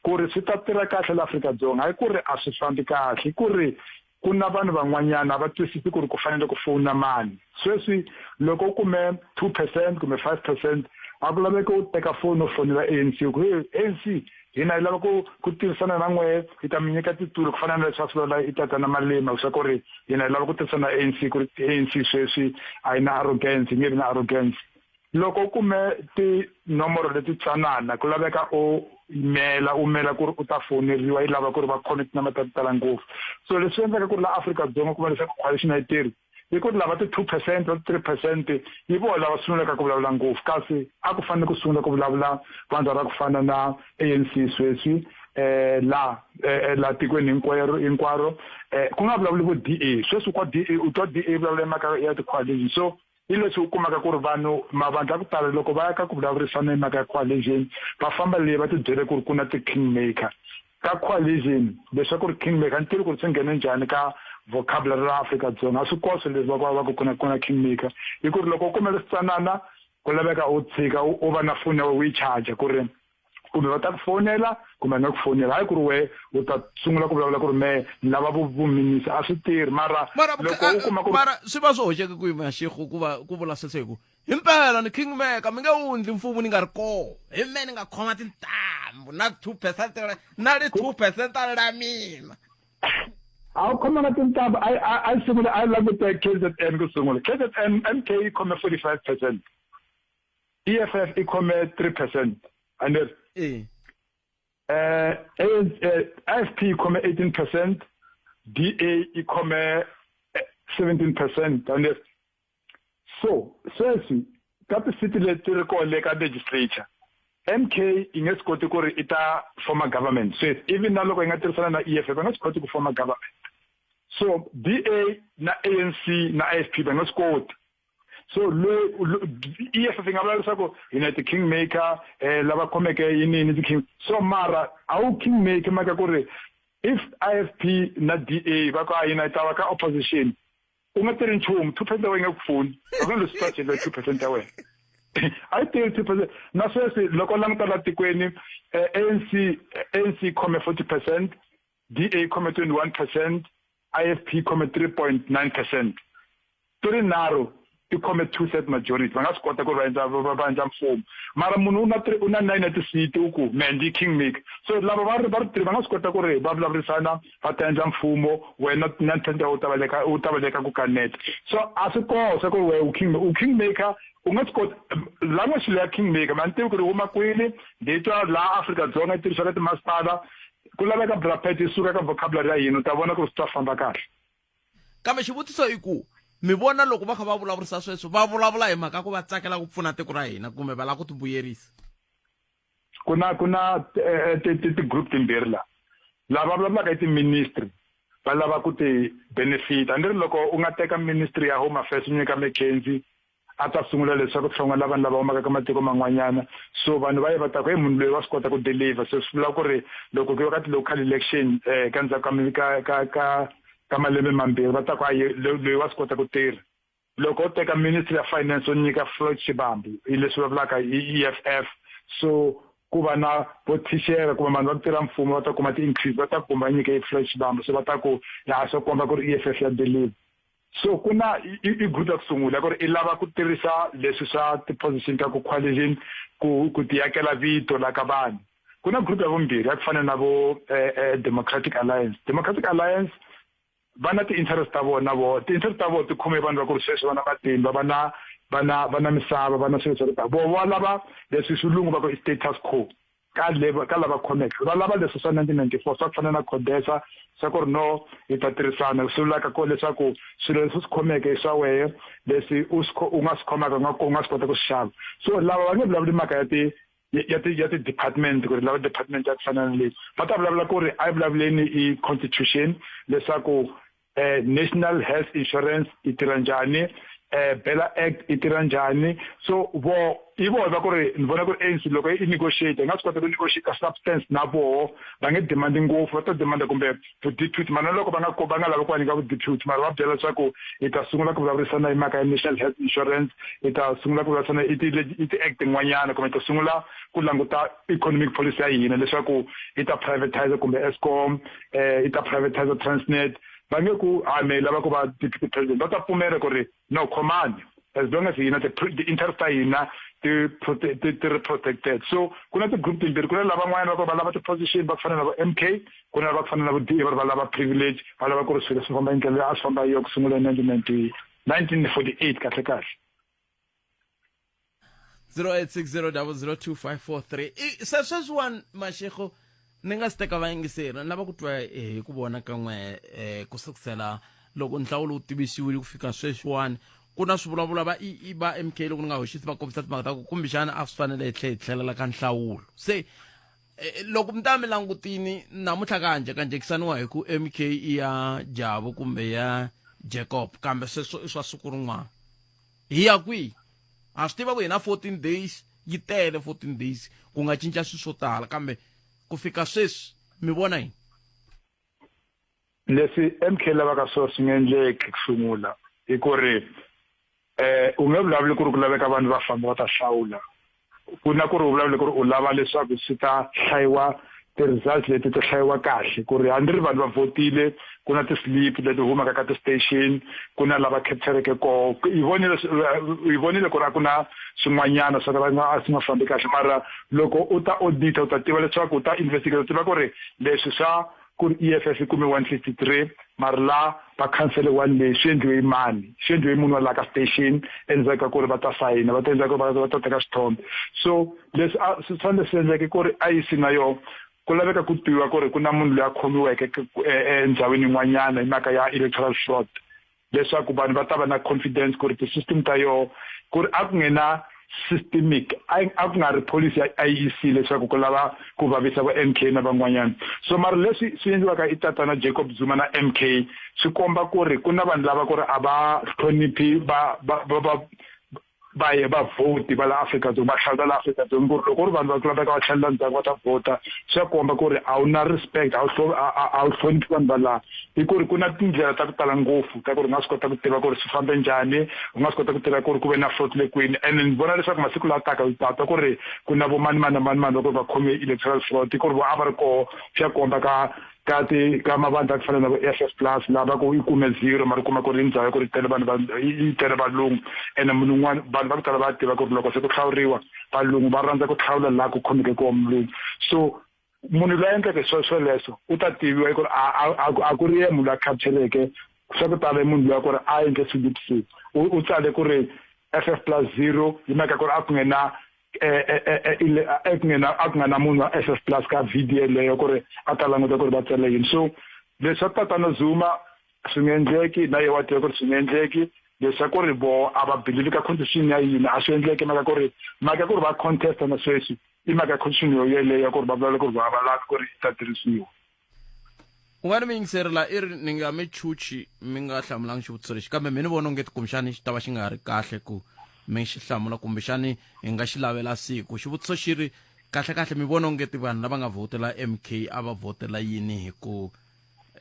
ku ri swi ta tirha kahle la Afrika-Dzonga. Hayi ku ri a swi fambi kahle, ku ri ku na vanhu van'wanyana a va twisisi ku ri ku fanele ku fowuna mani. Sweswi loko u kume 2% kumbe 5%, a ku laveki u teka foni u fonela ANC u ku, hey ANC, hina hi lava ku ku tirhisana na n'wehe, hi ta mi nyika titulu, ku fana na leswi a swi vulavula i tatana Malema leswaku ri hina hi lava ku tirhisana na ANC, ku ri ANC sweswi a yi na arrogance, yi nge vi na arrogance. Loko u kume tinomoro leti tsanana, ku laveka u mela u mela ku ri u ta fowuneriwa, yi lava ku ri va khome tinamba ta ku tala ngopfu. So leswi endlaka ku ri la Afrika-Dzonga ku va leswaku coalition a yi tirhi, i ku ri lava ti-2%, va ti-3% hi vona lava sungulaka ku vulavula ngopfu, kasi a ku fanele ku sungula ku vulavula vandla ra ku fana na ANC sweswi la la tikweni hinkwero hinkwaro, ku nga vulavuli vo DA. Sweswi kwa DA u twa DA vulavula hi mhaka ya ti-coalition. So hi leswi u kumaka ku ri vanhu mavandla ya ku tala loko va ya ka ku vulavurisana hi mhaka ya coalition, va famba leyi va tibyele ku ri ku na ti-kingmaker ka coalition. Leswaku ri kingmaker, a ni tivi ku ri swi nghene njhani ka vocabulary ra Afrika-Dzonga, a swi koso leswi va ku va ku ku na ku na kingmaker. Hi ku ri loko u kumele switsanana, ku laveka u tshika u va na foni ya wena u yi charger ku ri Kumbe va ta ku fonela kumbe nga ku fonela, hayi ku ri wehe u ta sungula ku vulavula ku ri mehe ni lava vuminista, a swi tirhi. Mara loko u kuma ku mara swi va swi hoxeke kwihi, Mashego, ku va ku vula sweswo? Hi ku himpela ni kingmaker, mi nge wundli mfumo ni nga ri koho, hi me ni nga khoma tintambu na 2% na ri 2% la mina. A wu khomanga tintambu. A yi sungula a yi langute KZN ku sungula. KZN MK yi khome 45%, EFF yi khome 3%, and IFP yi khome 18%, DA yi khome 17%, and so sweswi ka tisiti leti ri kona le ka legislature, MK yi nge swi koti ku ri i ta forma government sweswi. Even na loko yi nga tirhisana na EFF, va nga swi koti ku forma government. So DA na ANC na IFP va nga swi koti. So loyi EFF yi nga vula leswaku hina ti-kingmaker, lava khomeke yinini ti-king, so mara a wu kingmaker mhaka ku ri if IFP na DA va ku a hina hi ta va ka opposition, u nga tirhi nchumu, 2% ya wena yi nga ku pfuni. A ku na leswi ta cinca 2% ya wena, a yi tirhi 2%. Na sweswi loko u languta la tikweni, ANC khome 40%, DA khome 21%, IFP khome 3.9%. Ti ri nharhu ti khome two third majority, va nga swi kota ku ri va endla mfumo. Mara munhu u na three, u na nine ya tisiti, u ku me ndi kingmaker. So lava va ri three va nga swi kota ku ri va vulavurisana va ta endla mfumo, wena 9% ya u ta va leka ku kaneta. So a swi koho swa ku ri wena u kingmaker, u nga swi koti. Language leya kingmaker ma ni tivi ku ri huma kwini, ndi twa laha Afrika-Dzonga yi tirhisiwa ka timasipala. Ku laveka brapet yi suka ka vocabulary ya hina, u ta vona ku ri swi ta famba kahle. Kambe xivutiso i ku mi vona loko va kha va vulavurisa sweswo, va vulavula hi mhaka ku va tsakela ku pfuna tiko ra hina kumbe va lava ku tivuyerisa? Ku na ti-group timbirhi la. Lava vulavulaka i ti-ministry, va lava ku ti benefit. A ni ri loko u nga teka ministry ya home affairs u nyika McKenzie, a ta sungula leswaku hlongola vanhu lava humaka ka matiko man'wanyana. So vanhu va ye va ta ku, hey, munhu loyi wa swi kota ku deliver. So swi vula ku ri loko ku yiwa ka ti-local election ka ndzhaku ka malembe 2, va ta ku ayi, loyi wa swi kota ku tirha. Loko u teka ministry ya finance u nyika Floyd Shivambu, hi leswi va vulaka hi EFF, so ku va na vo thixere kumbe vanhu va ku tirha mfumo va ta kuma ti-increase, va ta kuma nyike Floyd Shivambu. So va ta ku ya swo komba ku ri EFF ya deliver. So ku na i group ya ku sungula ku ri i lava ku tirhisa leswi swa ti-position ta ku coalition ku ti akela vito la ka vanhu. Ku na group ya vumbirhi ya ku fana na vo Democratic Alliance. Democratic Alliance va na ti-interest ta vona, vo ti-interest ta vona ti khome vanhu va ku ri sweswi va na matimba, va na misava, va na swilo swa ku tala. Vo va lava leswi xilungu va ku i status quo ka leva ka lava khomeke, va lava leswi swa 1994 swa ku fana na CODESA, swa ku ri no, hi ta tirhisana. Swi vulaka ko leswaku swilo leswi swi khomeke i swa wehe, leswi u swi u nga swi khomaka u nga swi kota ku swi xava. So lava va nge vulavuli mhaka ya ti department, ku ri lava department ya ku fana na leyi. Va ta vulavula ku ri a yi vulavuleni i constitution leswaku national health insurance yi tirha njhani, BELA Act yi tirha njhani. So vo i vona va ku ri ni vona ku ri ANC loko yi negotiate, yi nga swi kota ku negotiate substance na voho. Va nge demand ngopfu, va ta demanda kumbe vu-deputy. Mara loko va nga lavi ku va nyika vu-deputy, mara va byela leswaku hi ta sungula ku vulavurisana hi mhaka ya national health insurance, hi ta sungula ku vulavurisana i ti-act tin'wanyana, kumbe hi ta sungula ku languta economic policy ya hina leswaku hi ta privatize kumbe Eskom, hi ta privatize Transnet. Va nge ku a me lava ku va deputy president, va ta pfumela ku ri no, khomani, as long as hina ti-interest ta hina ti ri protected. So ku na ti-group timbirhi. Ku na lavan'wana va ku va lava ti-position va ku fana na vo MK, ku na lava ku fana na vo DA va ri va lava privilege, va lava ku ri swilo swi famba hi ndlela leyi a swi famba hi yo ku sungula hi 1990 1948 kahle kahle. 0860002543. Se sweswiwani, Mashego, ni nga si teka vayingiseri, ni lava ku twa hi ku vona ka n'we ku sukusela loko nhlawulo wu tivisiwile ku fika sweswiwani, ku na swivulavula va i va MK, loko ni nga hoxisi, va kombisa timhaka ta ku kumbexana a swi fanele hi tlhe hi tlhelela ka nhlawulo. Se loko mi ta mi langutini namuntlha, ka njhekanjhekisaniwa hi ku MK i ya Jabu kumbe ya Jacob, kambe sweswo i swa siku rin'wana. Hi ya kwihi? Ha swi tiva ku hi na 14 days, yi tele 14 days, ku nga cinca swilo swo tala, kambe ku fika sweswi mi vona yini? Leswi MK lavaka swona swi nga endleki. Ku sungula i ku ri u nge vulavuli ku ri ku laveka vanhu va famba va ta hlawula. Ku na ku ri u vulavule ku ri u lava leswaku swi ta hlayiwa ti-results leti ti hlayiwa kahle ku ri hambi ri vanhu va vhotile ku na ti-slip leti humaka ka ti-station ku na lava captureke koho hi vonile hi vonile ku ri a ku na swin'wanyana swa ka nga a swi nga fambi kahle mara loko u ta audita u ta tiva leswaku u ta investigate u tiva ku ri leswi swa ku ri EFF yi kume 153 mara la va khansele one leyi swi endliwe hi mani swi endliwe hi munhu wa laha ka station endzhaku ka ku ri va ta sayina va ta endzhaku va va ta teka swithombe so leswi a swi fanele swi endleke ku ri IEC na yona ku laveka ku tiviwa ku ri ku na munhu loyi a khomiweke endhawini yin'wanyana hi mhaka ya electoral fraud leswaku vanhu va ta va na confidence ku ri ti-system ta yoho ku ri a ku nge na systemic a a ku nga ri policy ya IEC leswaku ku lava ku vavisa vo MK na van'wanyana so mara leswi swi endliwaka i tatana Jacob Zuma na MK swi komba ku ri ku na vanhu lava ku ri a va hloniphi va va va va va ye va vhoti va la Afrika-Dzonga va hlawula la Afrika-Dzonga ku ri loko ku ri vanhu va ku laveka va tlhelela ndzhaku va ta vhota swi ya komba ku ri a wu na respect a wu a wu hloniphi vanhu va laha i ku ri ku na tindlela ta ku tala ngopfu ta ku ri u nga swi kota ku tiva ku ri swi fambe njhani u nga swi kota ku tiva ku ri ku ve na fraud le kwini ene ni vona leswaku masiku lawa taka u ta twa ku ri ku na vo mani mani na mani mani va ku ri va khomiwe electoral fraud i ku ri vo a va ri koho swi ya komba ka ka ti ka mavandla ya ku fana na vo F_F plus laha va ku yi kume zero mara u kuma ku ri ndhawu ya ku ri tele vanhu va yi tele valungu ene munhu un'wana vanhu va ku tala va tiva ku ri loko se ku hlawuriwa valungu va rhandza ku hlawula laha ku khomeke kona mulungu so munhu loyi a endleke swo swoleswo u ta tiviwa hi ku ri a a a ku ri ye munhu loyi a capture-ke swa ku tala i munhu loyi a ku ri a endle swilo u tsale ku ri F_F plus zero hi mhaka ku ri a ku nge na a ku nga a ku nga na munhu wa F_F plus ka video yeleyo ku ri a ta languta ku ri va tsale yini so leswa tatana Zuma swi nga endleki na ye wa tiva ku ri swi nga endleki leswa ku ri voho a va believe ka constitution ya hina a swi endleki mhaka ku ri mhaka ku ri va contest na sweswi i mhaka ya constitution yo yeleyo ya ku ri va vulavula ku ri va va lavi ku ri yi ta tirhisiwa. U nga ni mi yingiseri la i ri ni nga mi chuchi mi nga hlamulangi xivutiso lexi kambe mi ni vona ongeti kumbexani xi ta va xi nga ri kahle ku mi xi hlamula kumbexani hi nga xi lavela siku xivutiso xi ri kahle kahle mi vona ongeti vanhu lava nga vhotela MK a va vhotela yini hi ku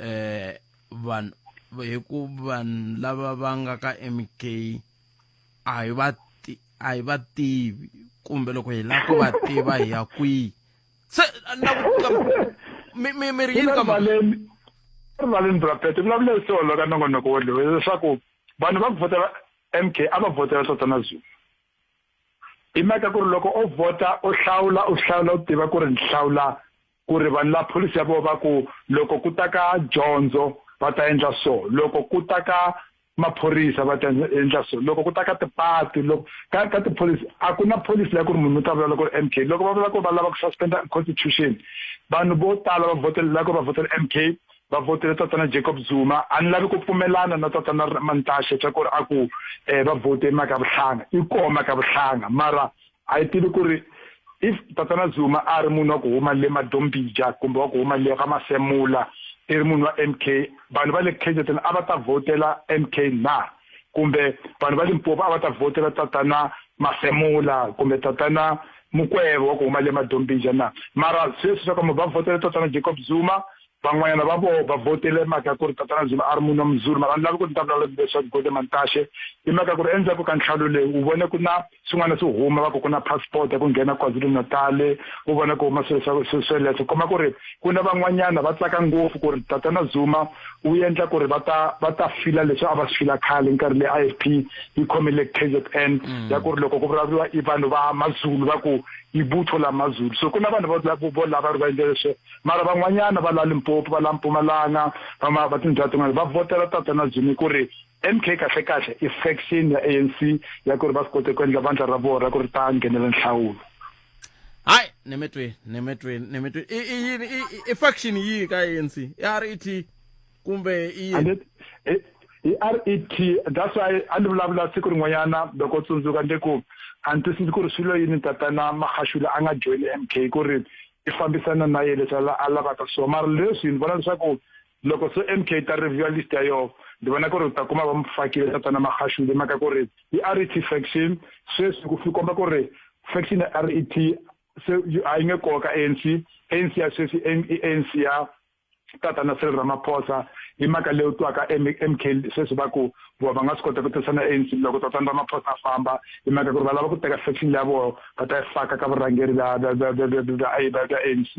eh vanhu hi ku vanhu lava va nga ka MK a hi va a hi va tivi kumbe loko hi lava ku va tiva hi ya kwihi se na ku mi mi mi ri yini ka rivaleni rivaleni brapete vulavula hi solo ka nongonoko wolowo leswaku vanhu va ku vhotela MK a va vhotela Tatana Zuma hi mhaka ku ri loko o vhota u hlawula u hlawula u tiva ku ri ni hlawula ku ri vanhu la pholisi ya vona va ku loko ku ta ka dyondzo va ta endla so loko ku ta ka maphorisa va ta endla so loko ku ta ka tipati loko ka ka tipholisi a ku na pholisi ya ku ri munhu u ta vula loko ri M_K loko va vula ku va lava ku suspend constitution vanhu vo tala va vhotela la ku va vhotela M_K va vhotele tatana Jacob Zuma a ni lavi ku pfumelana na tatana Mantashe swa ku ri a ku va vhote mhaka vuhlanga i koho mhaka vuhlanga mara A yi tivi ku ri if tatana Zuma a ri munhu wa ku huma le Madombija kumbe wa ku huma le ka Masemula i ri munhu wa M_K vanhu va le K_Z_N a va ta vhotela M_K na kumbe vanhu va Limpopo a va ta vhotela tatana Masemula kumbe tatana Mukwevho wa ku huma le Madombija na mara sweswi swa ku va vhotela tatana Jacob Zuma Van'wanyana va voho va vhotele mhaka ya ku ri Tatana Zuma a ri munhu wa Muzulu, mara a ni lavi ku ni ta vulavula leswaku Gwede Mantashe i mhaka ya ku ri endzhaku ka nhlawulo leyi u vone ku na swin'wana swi huma va ku ku na passport ya ku nghena KwaZulu-Natal, u vona ku huma swilo swa sweleswo kuma ku ri ku na van'wanyana va tsaka ngopfu ku ri Tatana Zuma u endla ku ri va ta va ta fila leswi a va swi fila khale nkarhi leyi I_F_P yi khomile K_Z_N ya ku ri loko ku vulavuriwa i vanhu va Mazulu va ku i vuthu la Mazulu so ku na vanhu vo vo lava ri va endla leswo Mara van'wanyana va la Limpopo, va la Mpumalanga, va ma va tindhawu tin'wana va vhotela Tatana Zuma ku ri MK kahle-kahle i faction ya ANC ya ku ri va swi kote ku endla vandla ra vona ra ku ri ta nghenela nhlawulo. Hayi, ni mi twini, ni mi twini, ni mi twini. I i yini i i faction yihi ka ANC? I RET kumbe i yini? I RET, that's why a ni vulavula siku rin'wanyana loko u tsundzuka ni ku a ni twisisi ku ri swi lo yini Tatana Magashule a nga joyini MK ku ri yi fambisana na ye leswi a lavaka swona mara leswi ni vona leswaku loko se M_K yi ta review list ya yona ni vona ku ri u ta kuma va mu fakile tatana Magashule hi mhaka ku ri i R_E_T faction sweswi ku swi komba ku ri faction ya R_E_T se a yi nge koka A_N_C, A_N_C ya sweswi i A_N_C ya tatana Cyril Ramaphosa. I mhaka leyi u twaka MK sweswi va ku vo va nga swi kota ku tirhisana ANC loko tatana Ramaphosa a famba hi mhaka ku ri va lava ku teka faction ya vona va ta yi faka ka vurhangeri bya bya bya bya bya bya bya ANC.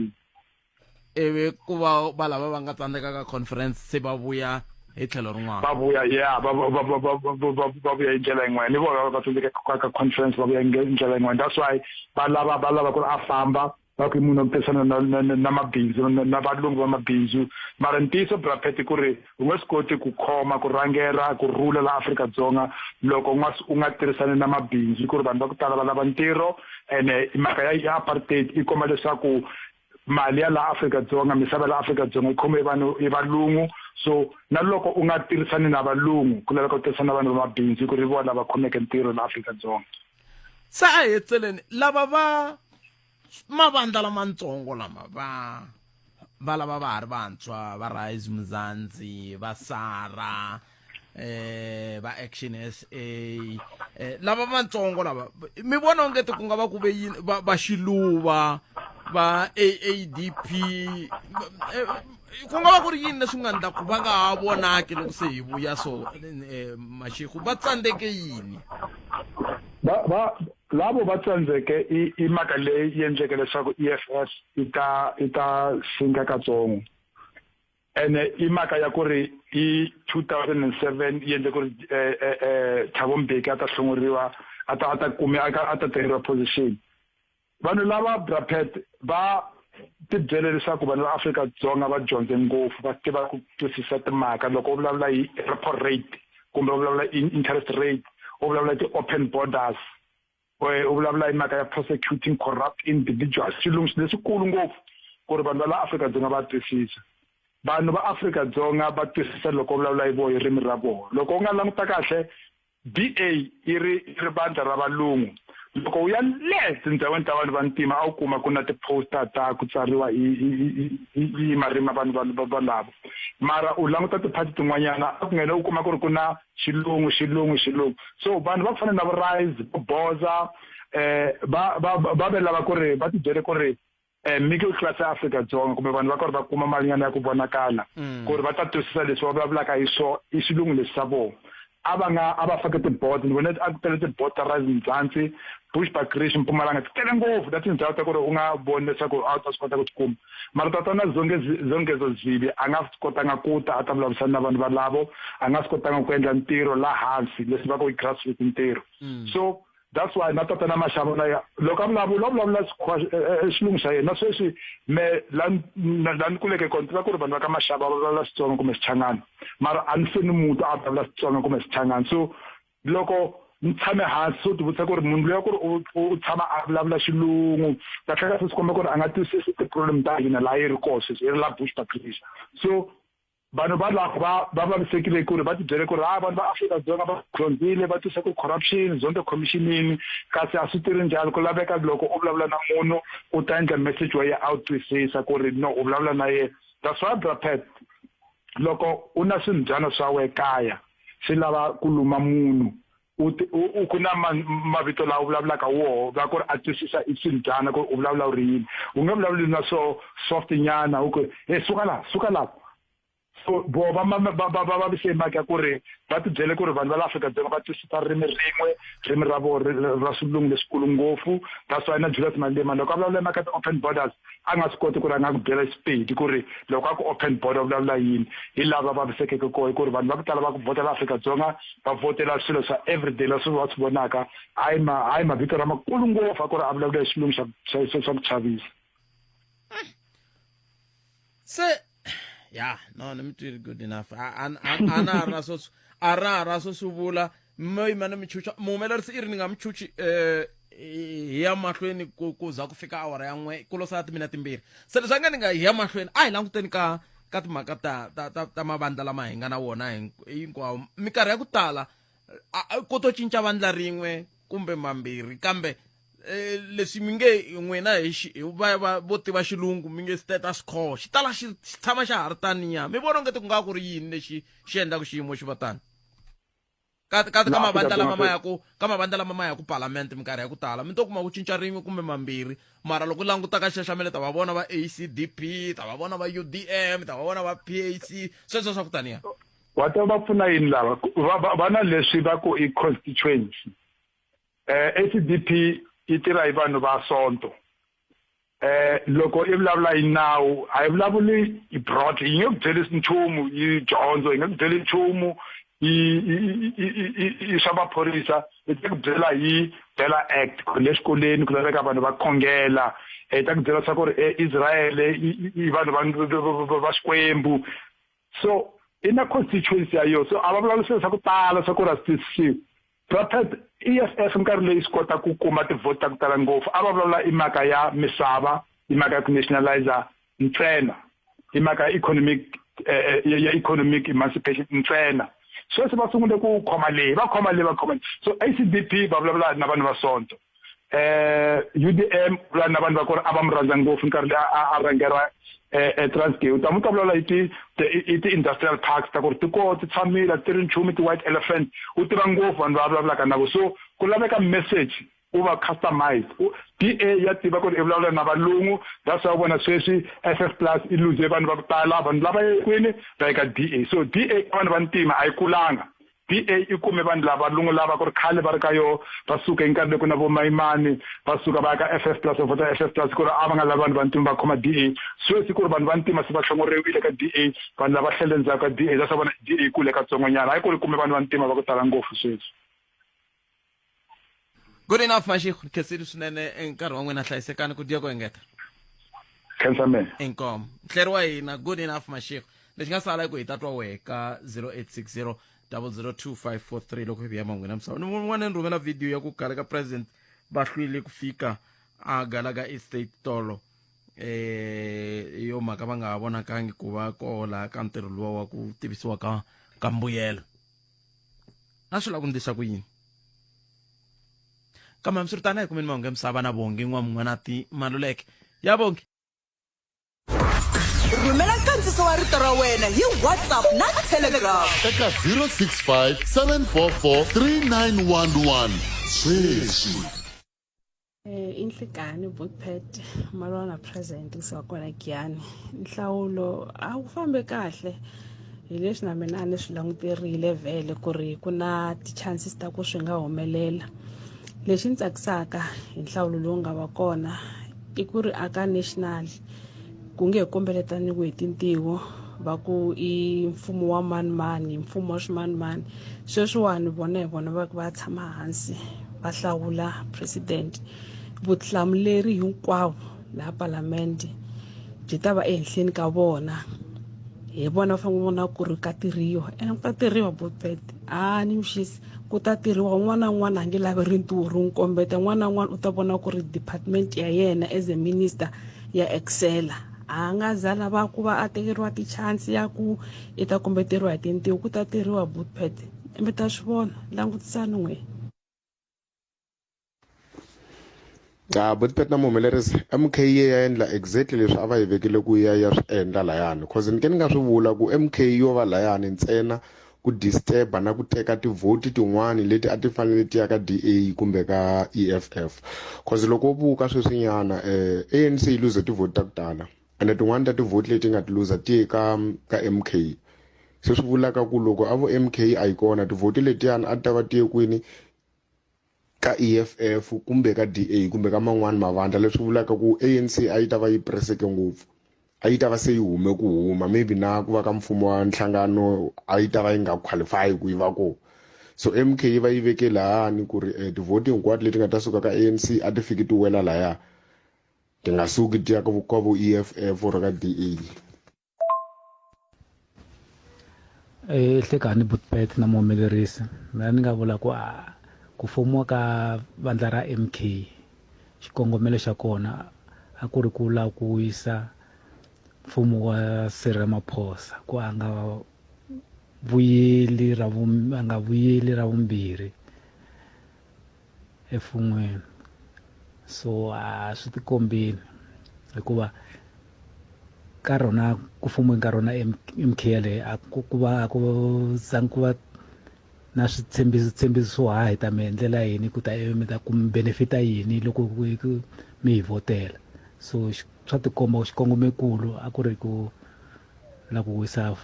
Ivi ku va va lava va nga tsandzeka ka conference se va vuya hi tlhelo rin'wana. Va vuya ya va va va va va va va vuya hi ndlela yin'wana ni vona va tsandzeka ka conference va vuya hi ndlela yin'wana that's why va lava va lava ku ri a famba va ku i munhu wa ku tirhisana na na na na mabindzu na na valungu va mabindzu mara ntiyiso bra Pat ku ri u nge swi koti ku khoma ku rhangela ku rhula la Afrika-Dzonga loko u nga u nga tirhisani na mabindzu ku ri vanhu va ku tala va lava ntirho ene mhaka ya ya apartheid yi komba leswaku mali ya laha Afrika-Dzonga misava ya laha Afrika-Dzonga yi khome hi vanhu hi valungu so na loko u nga tirhisani na valungu ku laveka u tirhisana na vanhu va mabindzu ku ri vona lava khomeke ntirho la Afrika-Dzonga. Se a hi tseleni lava va mavandla lamatsongo lama va va lava va ha ri vantshwa va Rise Mzansi va Sara eh va Action SA eh lava vatsongo lava mi vona onge ku nga va ku ve yini va va xiluva va AADP eh, ku nga va ku ri yini leswi nga endla ku va nga ha vonaki loko se hi vuya so eh, Mashego va tsandzeke yini va va Lavo va tsandzeke i i mhaka leyi yi endleke leswaku EFF yi ta yi ta sinka katsongo. Ene i mhaka ya ku ri hi 2007 yi endle ku ri Thabo Mbeki a ta hlongoriwa a ta a ta kume a ta tekeriwa position. Vanhu lava bra Pat va tibyele leswaku vanhu va Afrika-Dzonga va dyondze ngopfu va tiva ku twisisa timhaka loko u vulavula hi repo rate kumbe u vulavula hi interest rate u vulavula hi ti-open borders u vulavula hi mhaka ya prosecuting corrupt individuals xilungu xilo lexikulu ngopfu ku ri vanhu va la Afrika-Dzonga va twisisa vanhu va Afrika-Dzonga va twisisa loko u vulavula hi voho hi ririmi ra vona loko u nga languta kahle DA yi ri yi ri vandla ra valungu. Loko u ya le tindhawini ta vanhu va ntima a wu kuma ku na ti-poster ta ku tsariwa hi hi hi hi hi marimi ya vanhu va valavo. Mara u languta ti-party tin'wanyana a ku nghena u kuma ku ri ku na xilungu xilungu xilungu. So vanhu va ku fana na vo Rise vo Boza va va va ve lava ku ri va tibyele ku ri eh, middle class ya Afrika-Dzonga kumbe vanhu va karhi va kuma malinyana ya ku vonakala mm. ku ri va ta twisisa leswi va vulavulaka hi swo i xilungu leswi xa vona a va nga a va fake ti-board ni vone a ku tele ti-board ta Rise Mzansi Bushbuckridge Mpumalanga ti tele ngopfu ta tindhawu ta ku ri u nga voni leswaku a wu ta swi kota ku ti kuma mara tatana Zongezo Zibi a nga swi kotanga ku ta a ta vulavurisana na vanhu valavo a nga swi kotanga ku endla ntirho la hansi leswi va ku i grassroots ntirho mm. so That's why na tatana Mashava na ya loko a vulavula vulavula xikhuwa eh, eh, eh, xilungu xa yena sweswi me la la ni kuleke kona tiva ku ri vanhu va ka Mashava va vulavula Xitsonga kumbe Xichangani mara a ni se ni muti a vulavula Xitsonga kumbe Xichangani so loko ni tshame hansi so tivutisa ku ri munhu loyi ku ri u tshama a vulavula xilungu kahle kahle swi komba ku ri a nga twisisi ti-problem ta hina laha yi ri koho sweswi yi ri la Bushbuckridge so Vanhu va lava va va vavisekile ku ri va tibyele ku ri ha vanhu va Afrika-Dzonga va dyondzile va twisa ku corruption Zondo Commission yini kasi a swi tirhi njhani ku laveka loko u vulavula na munhu u ta endla message wa yena a wu twisisa ku ri no u vulavula na yena that's why bra Pat loko u na swimbyana swa wena kaya swi lava ku luma munhu u u ku na mavito lawa u vulavulaka woho va ku ri a twisisa i swimbyana ku u vulavula u ri yini u nge vulavuli na swo soft nyana u ku he suka laha suka laha so vo va va va va vavise mhaka ya ku ri va tibyele ku ri vanhu va la Afrika-Dzonga va twisisa ririmi rin'we ririmi ra vona ra swilungu leswikulu ngopfu that's why na Julius Malema loko a vulavula mhaka ti-open borders a nga swi koti ku ri a nga ku byela xipedi ku ri loko a ku open border u vulavula yini hi lava vavisekeke koho hi ku ri vanhu va ku tala va ku vhotela Afrika-Dzonga va vhotela swilo swa everyday leswi va swi vonaka hayi ma hayi mavito lamakulu ngopfu a ku ri a vulavula hi xilungu xa xa xa ku chavisa se ya no ni mi twile good enough a a na ra swo a ra ra swo swi vula mi yima ni mi chucha muhumelerisi i ri ni nga mi chuchi um hi ya mahlweni ku ku za ku fika awara ya n'we ku lo sala timina timbirhi se leswi a nga ni nga hi ya mahlweni a hi languteni ka ka timhaka ta ta ta, ta mavandla lama hi nga na wona hinkwawo minkarhi ya ku tala ko to cinca vandla rin'we kumbe mambirhi kambe eh, leswi mi nge n'wina hi va va vo tiva xilungu mi nge status quo xi tala xi tshama xa ha ri taniya mi vona ongeti ku nga ku ri yini lexi xi endlaka xiyimo xi va tani Ka ka ka mavandla lama ma ya ku ka mavandla lama ma ya ku parliament minkarhi ya ku tala mi to kuma ku cinca rin'we kumbe mambirhi mara loko languta ka xaxamele ta va vona va ACDP ta va vona va UDM ta va vona va PAC sweswo swa ku taniya wa ta va pfuna yini lava va na leswi va ku i constituency eh ACDP yi tirha hi vanhu va sonto eh loko i vulavula hi nawu a yi vulavuli hi broad yi nge ku byeli nchumu yi dyondzo yi nge ku byeli nchumu yi swa maphorisa yi ta ku byela hi Bela Act ku le xikolweni ku laveka vanhu va khongela yi ta ku byela swa ku ri eIsrael i vanhu va va Xikwembu so i na constituency ya yona so a va vulavuli swilo swa ku tala swa ku ri a swi twisisiwi Prophet EFF nkarhi leyi swi kota ku kuma tivhoti ta ku tala ngopfu a va vulavula i mhaka ya misava i mhaka ya ku nationalizer ntsena i mhaka ya economic eh, eh, ya economic emancipation ntsena sweswi va sungule ku khoma leyi va khoma leyi va khoma so ACDP va vulavula na vanhu va sonto eh UDM vula na vanhu va kona a va mi rhandza ngopfu nkarhi loyi a a rhangela eh, eh Transkei u ta mu ta vulavula hi ti i ti-industrial parks ta ku ri ti koho ti tshamile a ti ri nchumu ti-white elephant u tiva ngopfu vanhu va vulavulaka na vo so ku laveka message u va customized DA ya tiva ku ri i vulavula na valungu that's why u vona sweswi FF plus i luze vanhu va ku tala vanhu lava ye kwini va ye ka DA so DA ka vanhu va ntima a yi kulanga DA i kume vanhu lava valungu lava ku ri khale va ri ka yo va suka hi nkarhi loku na vo Maimane va suka va ya ka FF plus va vhota FF plus ku ri a va nga lavi vanhu va ntima va khoma DA sweswi ku ri vanhu va ntima se va hlongoriwile ka DA vanhu lava hlele ndzhaku ka DA that's why vona DA yi kule katsongonyana hayi ku ri kume vanhu va ntima va ku tala ngopfu sweswi. Good enough Mashiko khensile swinene nkarhi wa n'wina hlayisekani ku dya ku engeta khensa mina inkomo nhleri wa hina good enough Mashiko lexi nga sala i ku hi ta twa wehe ka 0860 002543 loko hi vuya man'wina misava ni un'wana ni rhumela video ya ku kale ka president va hlwile ku fika a galaga estate tolo eh yo mhaka va nga ha vonakangi ku va koho laha ka ntirho luwa wa ku tivisiwa ka ka mbuyelo a swi lava ku ndlisa ku yini kambe hambiswiritano a hi kumeni mahungu ya misava na bongi n'wamun'wanati maluleke ya bongi Rhumela nkandziso wa rito ra wena hi WhatsApp na Telegram. Eka 065 744 3911 sweswi. Eh, i Nhlikani Bookpad Malwana present kusuka kwala Giyani nhlawulo a wu fambe kahle hi leswi na mina a ni swi languterile vhele ku ri ku na ti-chances ta ku swi nga humelela lexi ni tsakisaka hi nhlawulo lowu nga va kona i ku ri aka national ku nge he kombeletaniwi hi tintiho va ku i mfumo wa mani mani mfumo wa swimanimani sweswiwani vona hi vona va va tshama hansi va hlawula president vutihlamuleri hinkwavo laha palamende byi ta va ehenhleni ka vona hi vona va fanele vona ku ri ka tirhiwa ene ku ta tirhiwa botbet a ni mixisi ku ta tirhiwa un'wana na un'wana a nge lavi rintiho ri n'wi kombeta un'wana na un'wana u ta vona ku ri department ya yena as a minister ya excela a nga za lava ku va a tekeriwa ti-chance ya ku i ta kombeteriwa hi tintiho ku ta tirhiwa bootpad mi ta swi vona langutisani n'we Cha Botpet na muhumelerisi MK yi ya endla exactly leswi a va yi vekile ku ya ya swi endla layani cause ni ke ni nga swi vula ku MK yo va layani ntsena ku disturb na ku teka tivhoti tin'wani leti a ti fanele ti ya ka DA kumbe ka EFF cause loko wo vuka sweswinyana eh, ANC yi luze tivhoti ta ku tala ende tin'wani ta tivhoti leti nga ti luza ti ye ka ka MK se swi vulaka ku loko a vo MK a yi kona tivhoti letiyani a ti ta va ti ye kwini ka EFF kumbe ka DA kumbe ka man'wani mavandla leswi vulaka ku ANC a yi ta va yi preseke ngopfu a yi ta va se yi hume ku huma maybe na ku va ka mfumo wa nhlangano a yi ta va yi nga qualify ku yi va kona so MK yi va yi veke lahani ku ri eh, tivhoti hinkwato leti nga ta suka ka ANC a ti fiki ti wela laya ti nga suki ti ya ka vo EFF or ka DA Hlekani Botpet na muhumelerisi mina ni nga vula ku a ku fomiwa ka vandla ra M_K xikongomelo xa kona a ku ri ku lava ku wisa mfumo wa Cyril Ramaphosa ku a nga vuyeli ra a nga vuyeli ra vumbirhi emfun'weni so a swi ti kombile hikuva ka rona ku fumiweni ka rona M_K yaleyo a ku ku va a ku zangi ku va Na switshembiso tshembiso swo ha hi ta mi endlela yini ku ta mi ta ku benefita yini loko mi hi vhotela. So swa tikomba ku xikongomekulu a ku ri ku la ku wisa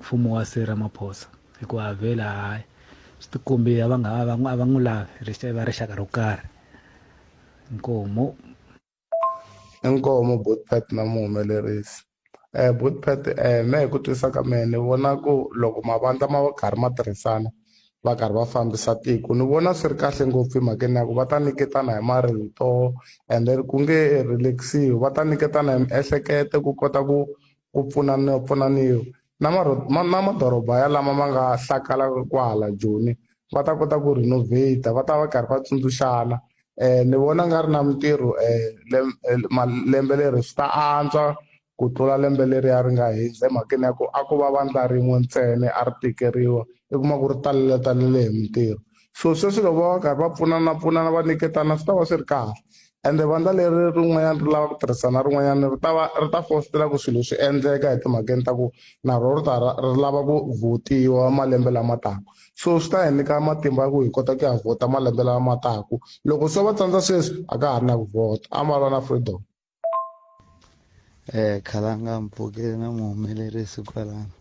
mfumo wa Cyril Ramaphosa hikuva vhele hayi swi tikombi a va nga a va n'wi lavi va rixaka ro karhi. Inkomu. Inkomu Botpet na muhumelerisi. Botpet mehe hi ku twisisa ka mehe ni vona ku loko mavandla ma karhi ma tirhisana va karhi va fambisa tiko ni vona swi ri kahle ngopfu emhakeni ya ku va ta nyiketana hi marito and then ku nge relax-iwi va ta nyiketana hi miehleketo ku kota ku ku pfunana pfunaniwa na na madoroba ya lama ma nga hlakala kwala Joni va ta kota ku renovate va ta va karhi va tsundzuxana ni vona nga ri na mintirho lembe leri swi ta antswa ku tlula lembe leriya ri nga hundza emhakeni ya ku a ko va vandla rin'we ntsena a ri tikeriwa i kuma ku ri talele talele hi mintirho so sweswi loko va karhi va pfunana pfunana va nyiketana swi ta va swi ri kahle ende vandla leri rin'wanyana ri lava ku tirhisana rin'wanyana ri ta va ri ta fositela ku swilo swi endleka hi timhakeni ta ku na rona ri ta ri lava ku vhotiwa malembe lama taka so swi ta hi nyika matimba ya ku hi kota ku ya vhota malembe lama taka loko swo va tsandza sweswi a ka ha ri na ku vhota a ma lwa na freedom. Khalanga mpfukile na muhumelerisi kwalano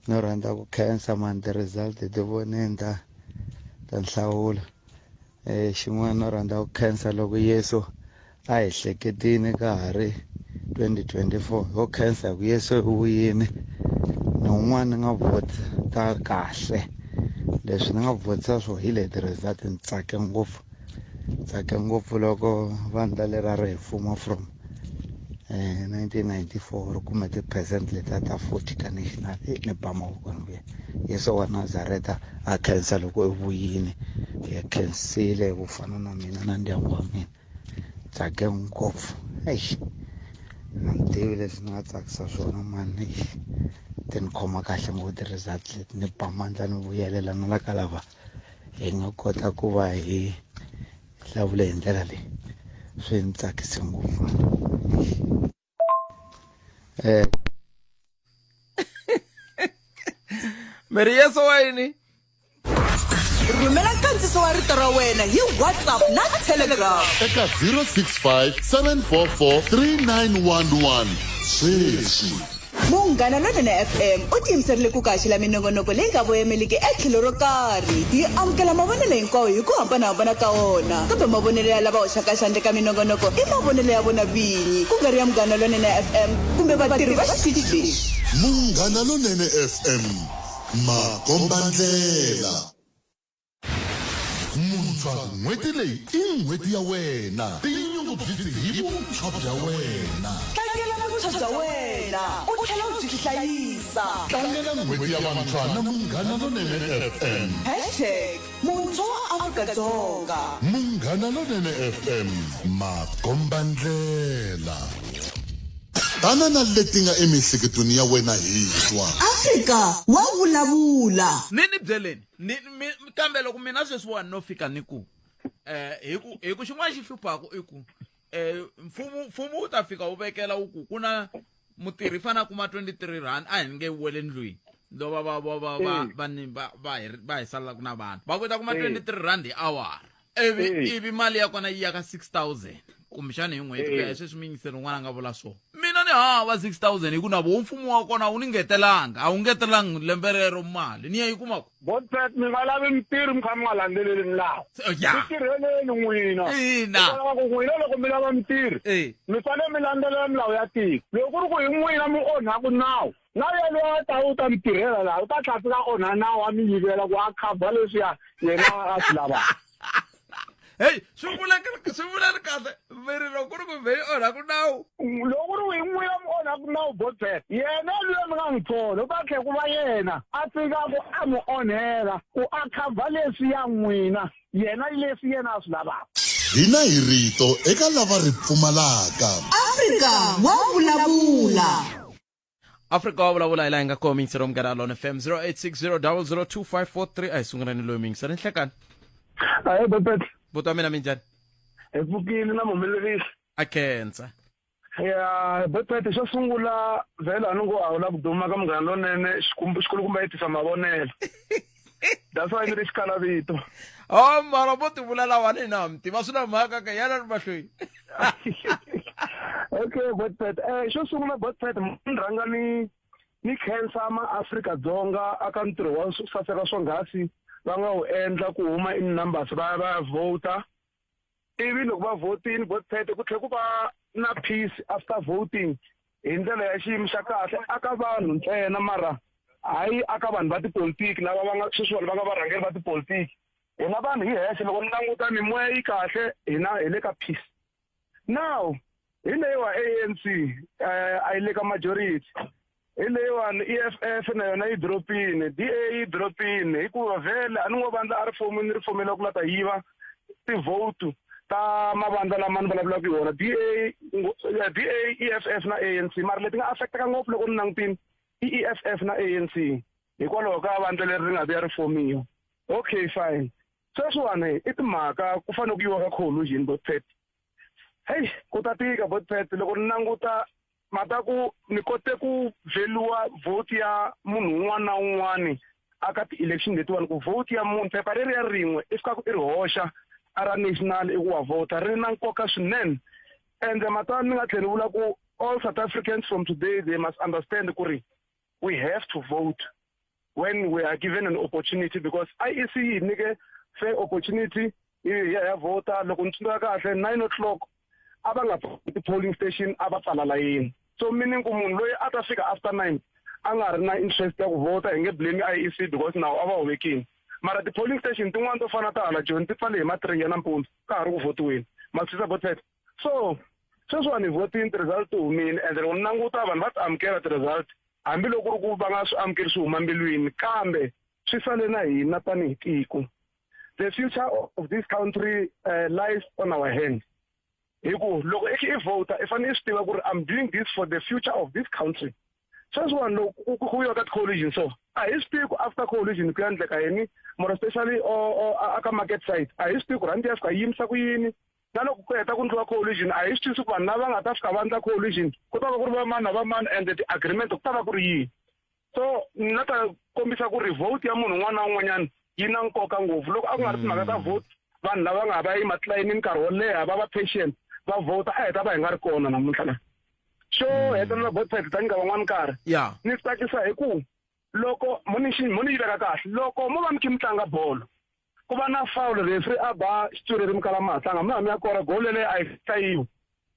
no rhandza ku khensa mani ti-result ti vonini ta ta nhlawulo xin'wana no rhandza ku khensa loko Yesu a hi hleketini ka ha ri 2024 ho khensa hi ku Yesu u vuyini ni un'wana ni nga vhota kahle leswi ni nga vhotisa swo hi leti result ni tsake ngopfu. Tsake ngopfu loko vandla leri a ri hi fuma from 1994 ri kume ti-percent letiya ta 40 ta national e ni ba mavoko ni vuya Yesu wa Nazareta a khensa loko i vuyini hi khensile ku fana na mina na ndyangu wa mina tsake ngopfu eish a ni tivi leswi ni nga tsakisa swona mani eish ti ni khoma kahle ngopfu ti-result leti ni ba mandla ni vuyelela na la ka lava hi nga kota ku va hi hlawule hi ndlela leyi swi ni tsakise ngopfu eh Meri Yesu wa yini? Rhumela nkandziso wa rito ra wena hi WhatsApp na Telegram. Eka 065 744 3911 sweswi. Munghana Lonene FM u tiyimiserile ku kaxela minongonoko leyi nga voyemeliki etlhelo ro karhi. Hi amukela mavonelo hinkwawo hi ku hambana-hambana ka wona, kambe mavonelo ya lava hoxaka xandla eka minongonoko i mavonelo ya vona vinyi, ku nga ri ya Munghana Lonene FM kumbe vatirhi va xitichi lexi. Munghana Lonene FM, makombandlela. Muntshwa, n'hweti leyi i n'hweti ya wena. Tinyungubyisi hi vuntshwa bya wena. Tlangela vuntshwa bya wena u tlhela u byi hlayisa. Tlangela n'hweti ya vantshwa na Munghana Lonene FM. Hashtag Muntshwa wa Afrika-Dzonga. Munghana Lonene FM, makombandlela. Tana na leti nga emiehleketweni ya wena hi twa. Afrika wa vulavula. Ni ni byeleni ni mi kambe loko mina sweswiwani no fika ni ku eh hi ku hi ku xin'wana xi hluphaka i ku eh mfumo mfumo wu ta fika wu vekela wu ku ku na mutirhi fana a kuma 23 rand a hi nge wele ndlwini lova va va va va va ni va va hi va hi salelaka na vanhu va ku ta kuma 23 rand hi awara ivi ivi mali ya kona yi ya ka 6000 kumbexana hi n'hweti ku ya hi sweswi miyingiseri un'wana a nga vula swona mina ni hava 6000 hi ku na voho mfumo wa kona a wu ni ngetelanga a wu ngetelangi lembe rero mali ni ya yi kuma ku Botpet mi nga lavi mintirho mi kha mi nga landzeleli milawu ya titirheleni n'wina Ina. Hikwalaho ka ku n'wina loko mi lava mintirho mi fanele mi landzelela milawu ya tiko loko ku ri ku hi n'wina mi onhaku nawu na yena a ta u ta mi tirhela laha u ta tlhela fika onha nawu a mi yivela ku a khavha leswiya yena a swi lavaka heyi swi vula swi vula ri kahle mi ri loko ku ri ku vhe yi onhaku nawu loko ku ri ku hi n'wina mi onhaku nawu botbet yena luya mi nga n'wi thola u ta tlhela ku va yena a fika ku a mi onhela ku a khavha leswiya n'wina yena leswi yena a swi lavaka Hina hi rito eka lava ri pfumalaka. Afrika wa vulavula. Afrika wa vulavula hi laha hi nga kona miyingiseri wa Munghana Lona FM 0860002543 a hi sunguleni loyi miyingiseri nhlekani Ahee Bepet buti wa mina minjhani hi pfukile na muhumelerisi a khensa Ya botpet xo sungula vhele a ni ngo a wu la ku duma ka munghana lonene xikumbu xikulukumba yi tisa mavonelo that's why ni ri xikala vito o mara vo ti vula lawani hina ha mi tiva swi na mhaka ka yana ri mahlweni okay botpet eh xo sungula botpet ni rhanga ni ni khensa maAfrika-Dzonga aka ntirho wa saseka swonghasi va nga wu endla ku huma in numbers va ya va ya vhota ivi loko va vhotini botpet ku tlhela ku va na peace after voting hi ndlela ya xiyimo xa kahle aka vanhu ntsena mara hayi aka vanhu va tipolitiki lava va nga sweswiwani va nga varhangeri va tipolitiki hina vanhu hi hexe loko ni languta mimoya yi kahle hina hi le ka peace now hi leyiwa ANC a yi le ka majority hi leyiwani EFF na yona yi dropini DA yi dropini hikuva vhele a ni ngo vandla a ri fomini ri fomela ku la ta yiva ti-vote ta mavandla lama ni vulavulaka hi wona DA DA EFF na ANC mara leti nga affecteka ngopfu loko ni langutini i EFF na ANC hikwalaho ka vandla leri ri nga vuya ri fomiwa okay fine sweswiwani i timhaka ku fanele ku yiwa ka coalition botpet heyi ku ta tika botpet loko ni languta mhaka ku ni kote ku veliwa vote ya munhu un'wana na un'wana aka ti-election letiwani ku vote ya munhu phepha reriya rin'we i fika ku i ri hoxa a ra national i ku wa vhota ri na nkoka swinene ende mata ni nga tlhela ni vula ku all South Africans from today they must understand ku ri we have to vote when we are given an opportunity because IEC yi hi nyike fair opportunity hi ya ya vhota loko ni tsundzuka kahle 9 o'clock a va nga ti-polling station a va pfala layeni so meaning ku munhu loyi a ta fika after 9 a nga ri na interest ya ku vhota hi nge blame IEC because nawu a va wu vekini mara ti-polling station tin'wana to fana ta hala Joni ti pfale hi ma 3 ya nampundzu ka ha ri ku vhotiweni ma twisisa botpet so sweswiwani hi vhotini ti-result ti humile and loko ni languta vanhu va ti amukela ti-result hambiloko ku ri ku va nga swi amukeli swi huma mbilwini kambe swi sale na hina tanihi tiko the future of this country lies on our hands hi ku loko i kha i vhota i fanele i swi tiva ku ri I'm doing this for the future of this country sweswiwani loko ku yiwa ka ti-coalition so a hi swi tivi ku after coalition ku ya endleka yini more especially a ka market side a hi swi tivi ku rhandi ya fika yi yimisa ku yini na loko ku heta ku endliwa coalition a hi swi twisisi ku vanhu lava nga ta fika va endla coalition ku ta va ku ri va mani na va mani and ti-agreement ku ta va ku ri yini so ni la ta kombisa ku ri vote ya munhu un'wana na un'wanyana yi na nkoka ngopfu loko a ku nga ri timhaka ta vote vanhu lava nga va yima tilayinini nkarhi wo leha va va patient va vhota a hi ta va hi nga ri kona namuntlha la xo hetelela botpet ta nyika van'wana nkarhi ni tsakisa hi ku loko mo ni mo ni yi veka kahle loko mo va mi khe mi tlanga bolo ku va na foul referee a ba xitswiriri mi kala ma ha tlanga mi ya mi ya kora goal yeleyo a yi hlayiwi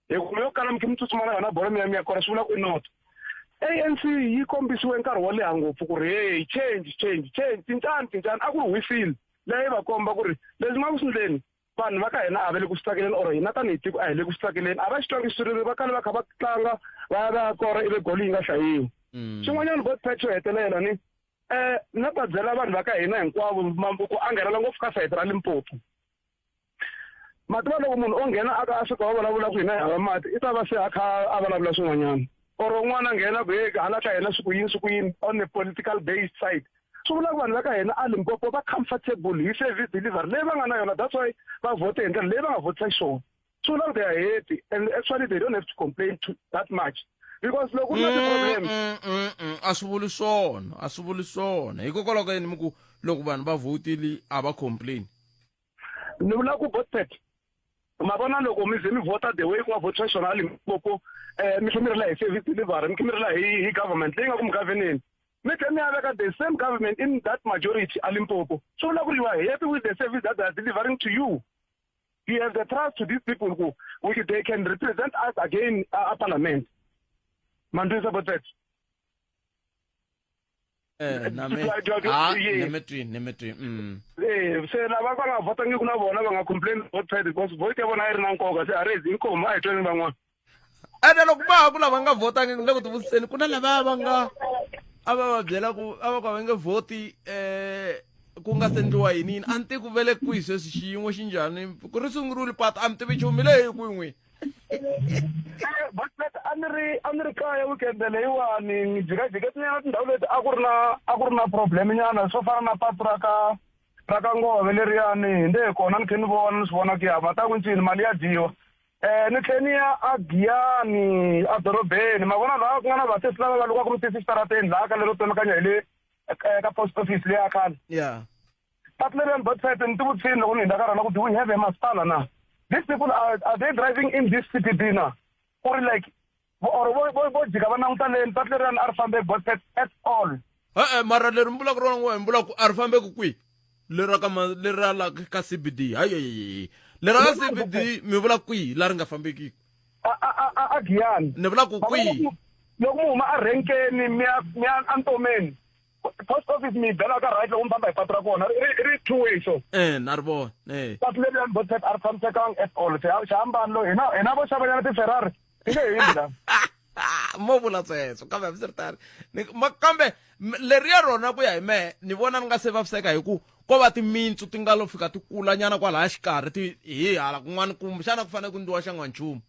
hi ku mi yo kala mi khe mi tsutsuma na yona bolo mi ya mi ya kora swi vula ku i not ANC yi kombisiwe nkarhi wo leha ngopfu ku ri hey change change change cincani cincani a ku ri whistle leyi va komba ku ri leswi nga ku swi ndleni vanhu va ka hina a va le ku swi tsakeleni or hina tanihi tiko a hi le ku swi tsakeleni a va xi twangi xitswiriri va kale va kha va tlanga va ya va ya kora ivi golo yi nga hlayiwi xin'wanyana bot patch yo hetelela ni Eh, ni nga ta byela vanhu va ka hina hinkwavo ku angarhela ngopfu ka sayiti ra Limpopo. Ma tiva loko munhu o nghena a ka a fika wa vulavula ku hina hi hava mati i ta va se a kha a vulavula swin'wanyana or un'wana a nghena ku hey hala ka hina swi ku yini swi ku yini on a political based side swi vula ku vanhu va ka hina a Limpopo va comfortable hi service delivery leyi va nga na yona that's why va vote hi ndlela leyi va nga votisa xiswona swi vula ku they are happy and actually they don't have to complain to that much because loko ku ri na ti-problem a swi vuli swona a swi vuli swona hikokwalaho ka yini mi ku loko vanhu va vhotile a va complain ni vula ku botpet ma vona loko mi ze mi vhota the way ku nga vhotisa xona a Limpopo um mi tlhe mi rila hi service delivery mi tlhe mi rila hi hi government leyi nga ku mi governeni mi tlhe mi ya veka the same government in that majority a Limpopo swi vula ku ri you are happy with the service that they are delivering to you you have the trust to these people who which they can represent us again a parliament mandisa about that Eh, na me ah ne me twi ne me twi. Eh se lava va nga votangi ku na vona va nga complain both side because vote ya vona a yi ri na nkoka se a raise inkomu a hi tweni van'wana ene loko va ha ku lava nga votangi ni le ku tivutiseni ku na lavaya va nga a va va byela ku a va ka va nge vhoti um ku nga se ndliwa yini yini a ni tivi ku ve le kwihi sweswi xiyimo xi njhani ku ri sunguriwile patu a mi tivi nchumu mi le hi kwihi n'wini a ni ri a ni ri kaya weekend leyiwani ni jikajike tinyana tindhawu leti a ku ri na a ku ri na problem nyana swo fana na patu ra ka ra ka ngove leriyani hi nde kona ni khe ni vona ni swi vona ku ya mata ku ncini mali ya dyiwa. Eh ni tlhe ni ya a Giyani a dorobeni ma vona laha ku nga na vasesi lava va lukaka misisi xitarateni laha ka lero tsemakanya hi le eh, ka post office leya khale yeah patu leriyani botfet ni tivutisini loko ni hundza ka rona ku do we have a masipala na these people are, are they driving in this CBD na ku ri like or vo vo vo jika va languta leni patu leriyani a ri fambeki botfet at all E-e mara leri mi vulaka rona n'we mi vula ku a ri fambeki kwihi lera ka ma lera la ka CBD hayi lera ka CBD mi vula kwihi la ri nga fambekiki a a a a Giyani ni vula ku kwihi loko mi huma a renkeni mi ya mi ya antomeni post office mi yi bela ka right loko mi famba hi patu ra kona ri ri two way so eh na ri vona eh patu leriyani botfet a ri tshamisekanga at all xihambano lo hina hina vo xavanyana ti-ferrari hi nge hindzi la mo vula sweswo kambe hambiswiritano kambe leriya rona ku ya hi mehe ni vona ni nga se vaviseka hi ku ko va timintsu ti nga lo fika ti kulanyana kwalaya xikarhi ti hi hala kun'wana kumbexana ku fanele ku ndliwa xa n'wanchumu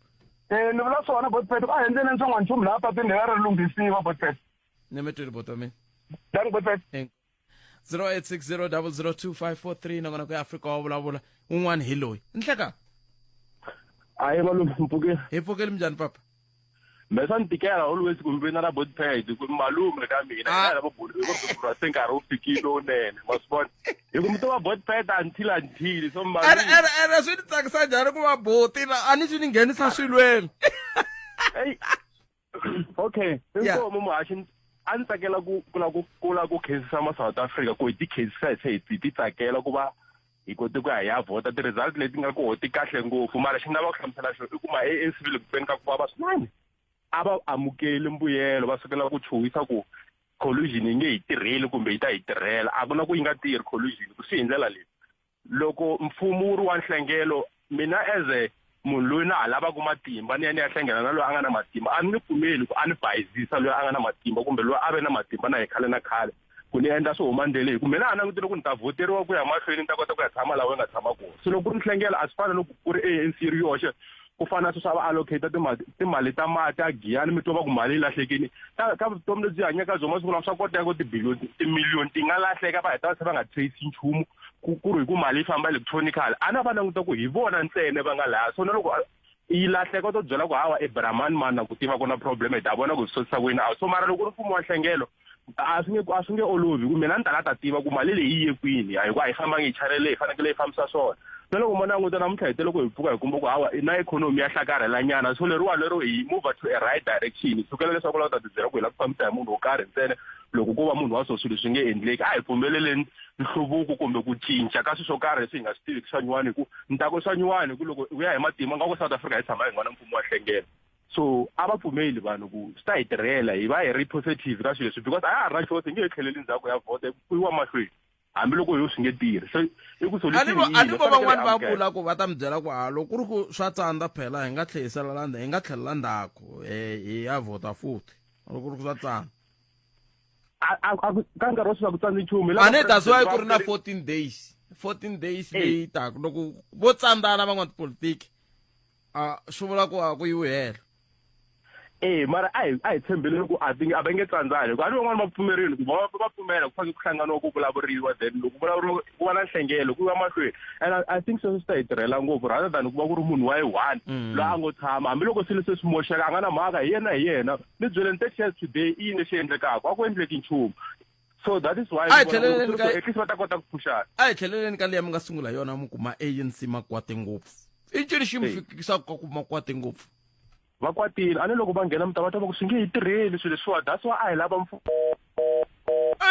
um ni vula swona botpet a hi endleleni swa n'wanchumu laha patwini leriya ri lunghisiwa botpet ni mi twile bota mina danki botpet 0860002543 nakona ku ya afrika wa vulavula un'wana hi loyi nhleka hayi malume mpfukile hi pfukile minjhani papa me swa ni tikela always ku mi na bot pad ku malume ka mina ah. hina va bula se nkarhi wu fikile lowunene ma swi vona hi ku mi to va bot pad until until so malume ene ene swi ni tsakisa njhani ku va boti a ni swi ni nghenisa swilweni okay inkomo muhaxi a ndzi tsakela ku ku la ku ku la ku khensisa ma South Africa ku hi ti khensisa hi tlhe hi ti tsakela ku va hi kote ku ya hi ya vhota ti-result leti nga koho ti kahle ngopfu mara xi ni lava ku hlamusela xona i ku ma ANC va le ku tweni ka ku vava swinene a va amukeli mbuyelo va sukela ku chuhisa ku collusion yi nge hi tirheli kumbe yi ta hi tirhela a ku na ku yi nga tirhi collusion ku swi hi ndlela leyi loko mfumo wu ri wa nhlengelo mina as a munhu loyi na ha lavaka matimba ni ya ni ya hlengela na loyi a nga na matimba a ni nge pfumeli ku a ni bayizisa loyi a nga na matimba kumbe loyi a ve na matimba na hi khale na khale ku ni endla swo huma ndleleni hi ku mina a langutele ku ni ta vhoteriwa ku ya mahlweni ni ta kota ku ya tshama laha u nga tshama kona so loko ku ri nhlengelo a swi fani loko ku ri ANC yi ri yoxe ku fana na sweswi a va allocate timali ta mati a Giyani mi twa va ku mali yi lahlekile ka ka vutomi lebyi hanyaka byona masiku lawa swa koteka ku tibiliyoni timiliyoni ti nga lahleka va heta va se va nga trace nchumu ku ku ri hi ku mali yi famba electronical a na va languta ku hi vona ntsena va nga laya so na loko yi lahleka u to byela ku hawa i bramani mani na ku tiva ku na problem hi ta vona ku swi sotisa ku yini a so mara loko ku ri mfumo wa nhlengelo a swi nge a swi nge olovi ku mina ni ta la ta tiva ku mali leyi yi ye kwini a hi ku a yi fambangi hi chanele leyi fanekele yi fambisa swona na loko mo languta namuntlha hi tele ku hi pfuka hi kuma ku hawa na ikhonomi ya hlakarhela nyana so leriwa lero hi move to a right direction sukela leswaku la u ta tibyela ku hi la ku fambisa hi munhu wo karhi ntsena loko ko va munhu wa so swilo swi nge endleki a hi pfumeleleni nhluvuko kumbe ku cinca ka swilo swo karhi leswi hi nga swi tiviki swa nyuwani hi ku ni ta ku swa nyuwani hi ku loko u ya hi matimba nga ku South Africa hi tshama hi nga na mfumo wa nhlengelo so a va pfumeli vanhu ku swi ta hi tirhela hi va hi ri positive ka swilo leswi because a ya ha ri na choice hi nge he tlheleli ndzhaku ya vote ku yiwa mahlweni hambiloko yo swi nge tirhi so i ku solution a ni vo van'wani va vula ku va ta mi byela ku ha loko ku ri ku swa tsandza phela hi nga tlherisela la hi nga tlhelela ndzhaku hi ya vhota futhi loko ku ri ku swa tsandza ka nkarhi wa sweswi a ku tsandzi nchumu a ni that's why ku ri na 14 days 14 days leyi taka loko vo tsandzana van'watipolitiki a swi vula ku a ku yiwi helo e mara a hi a hi tshembeleni ku a ti a va nge tsandzani hikuva a ni van'wani va pfumerile ku va va pfumela ku fanele ku hlanganiwa ku vulavuriwa then loko vulavuriwa ku va na nhlengelo ku yiwa mahlweni and I think sweswo swi ta hi tirhela ngopfu rather than ku va ku ri munhu wa yi one loyi a ngo tshama hambiloko swilo se swi moxeka a nga na mhaka hi yena hi yena ni byeleni 30 years today i yini lexi endlekaka a ku endleki nchumu so that is why A hi tlheleleni ka- at least va ta kota ku phuxana a hi tlheleleni ka liya mi nga sungula hi yona mi kuma ANC ma kwate ngopfu i ncini xi mi fikisaka ka ku ma kwate ngopfu va kwatile a ni loko va nghena mi ta va twa va ku swi nge hi tirheli swilo leswiwa that's why a hi lava mfu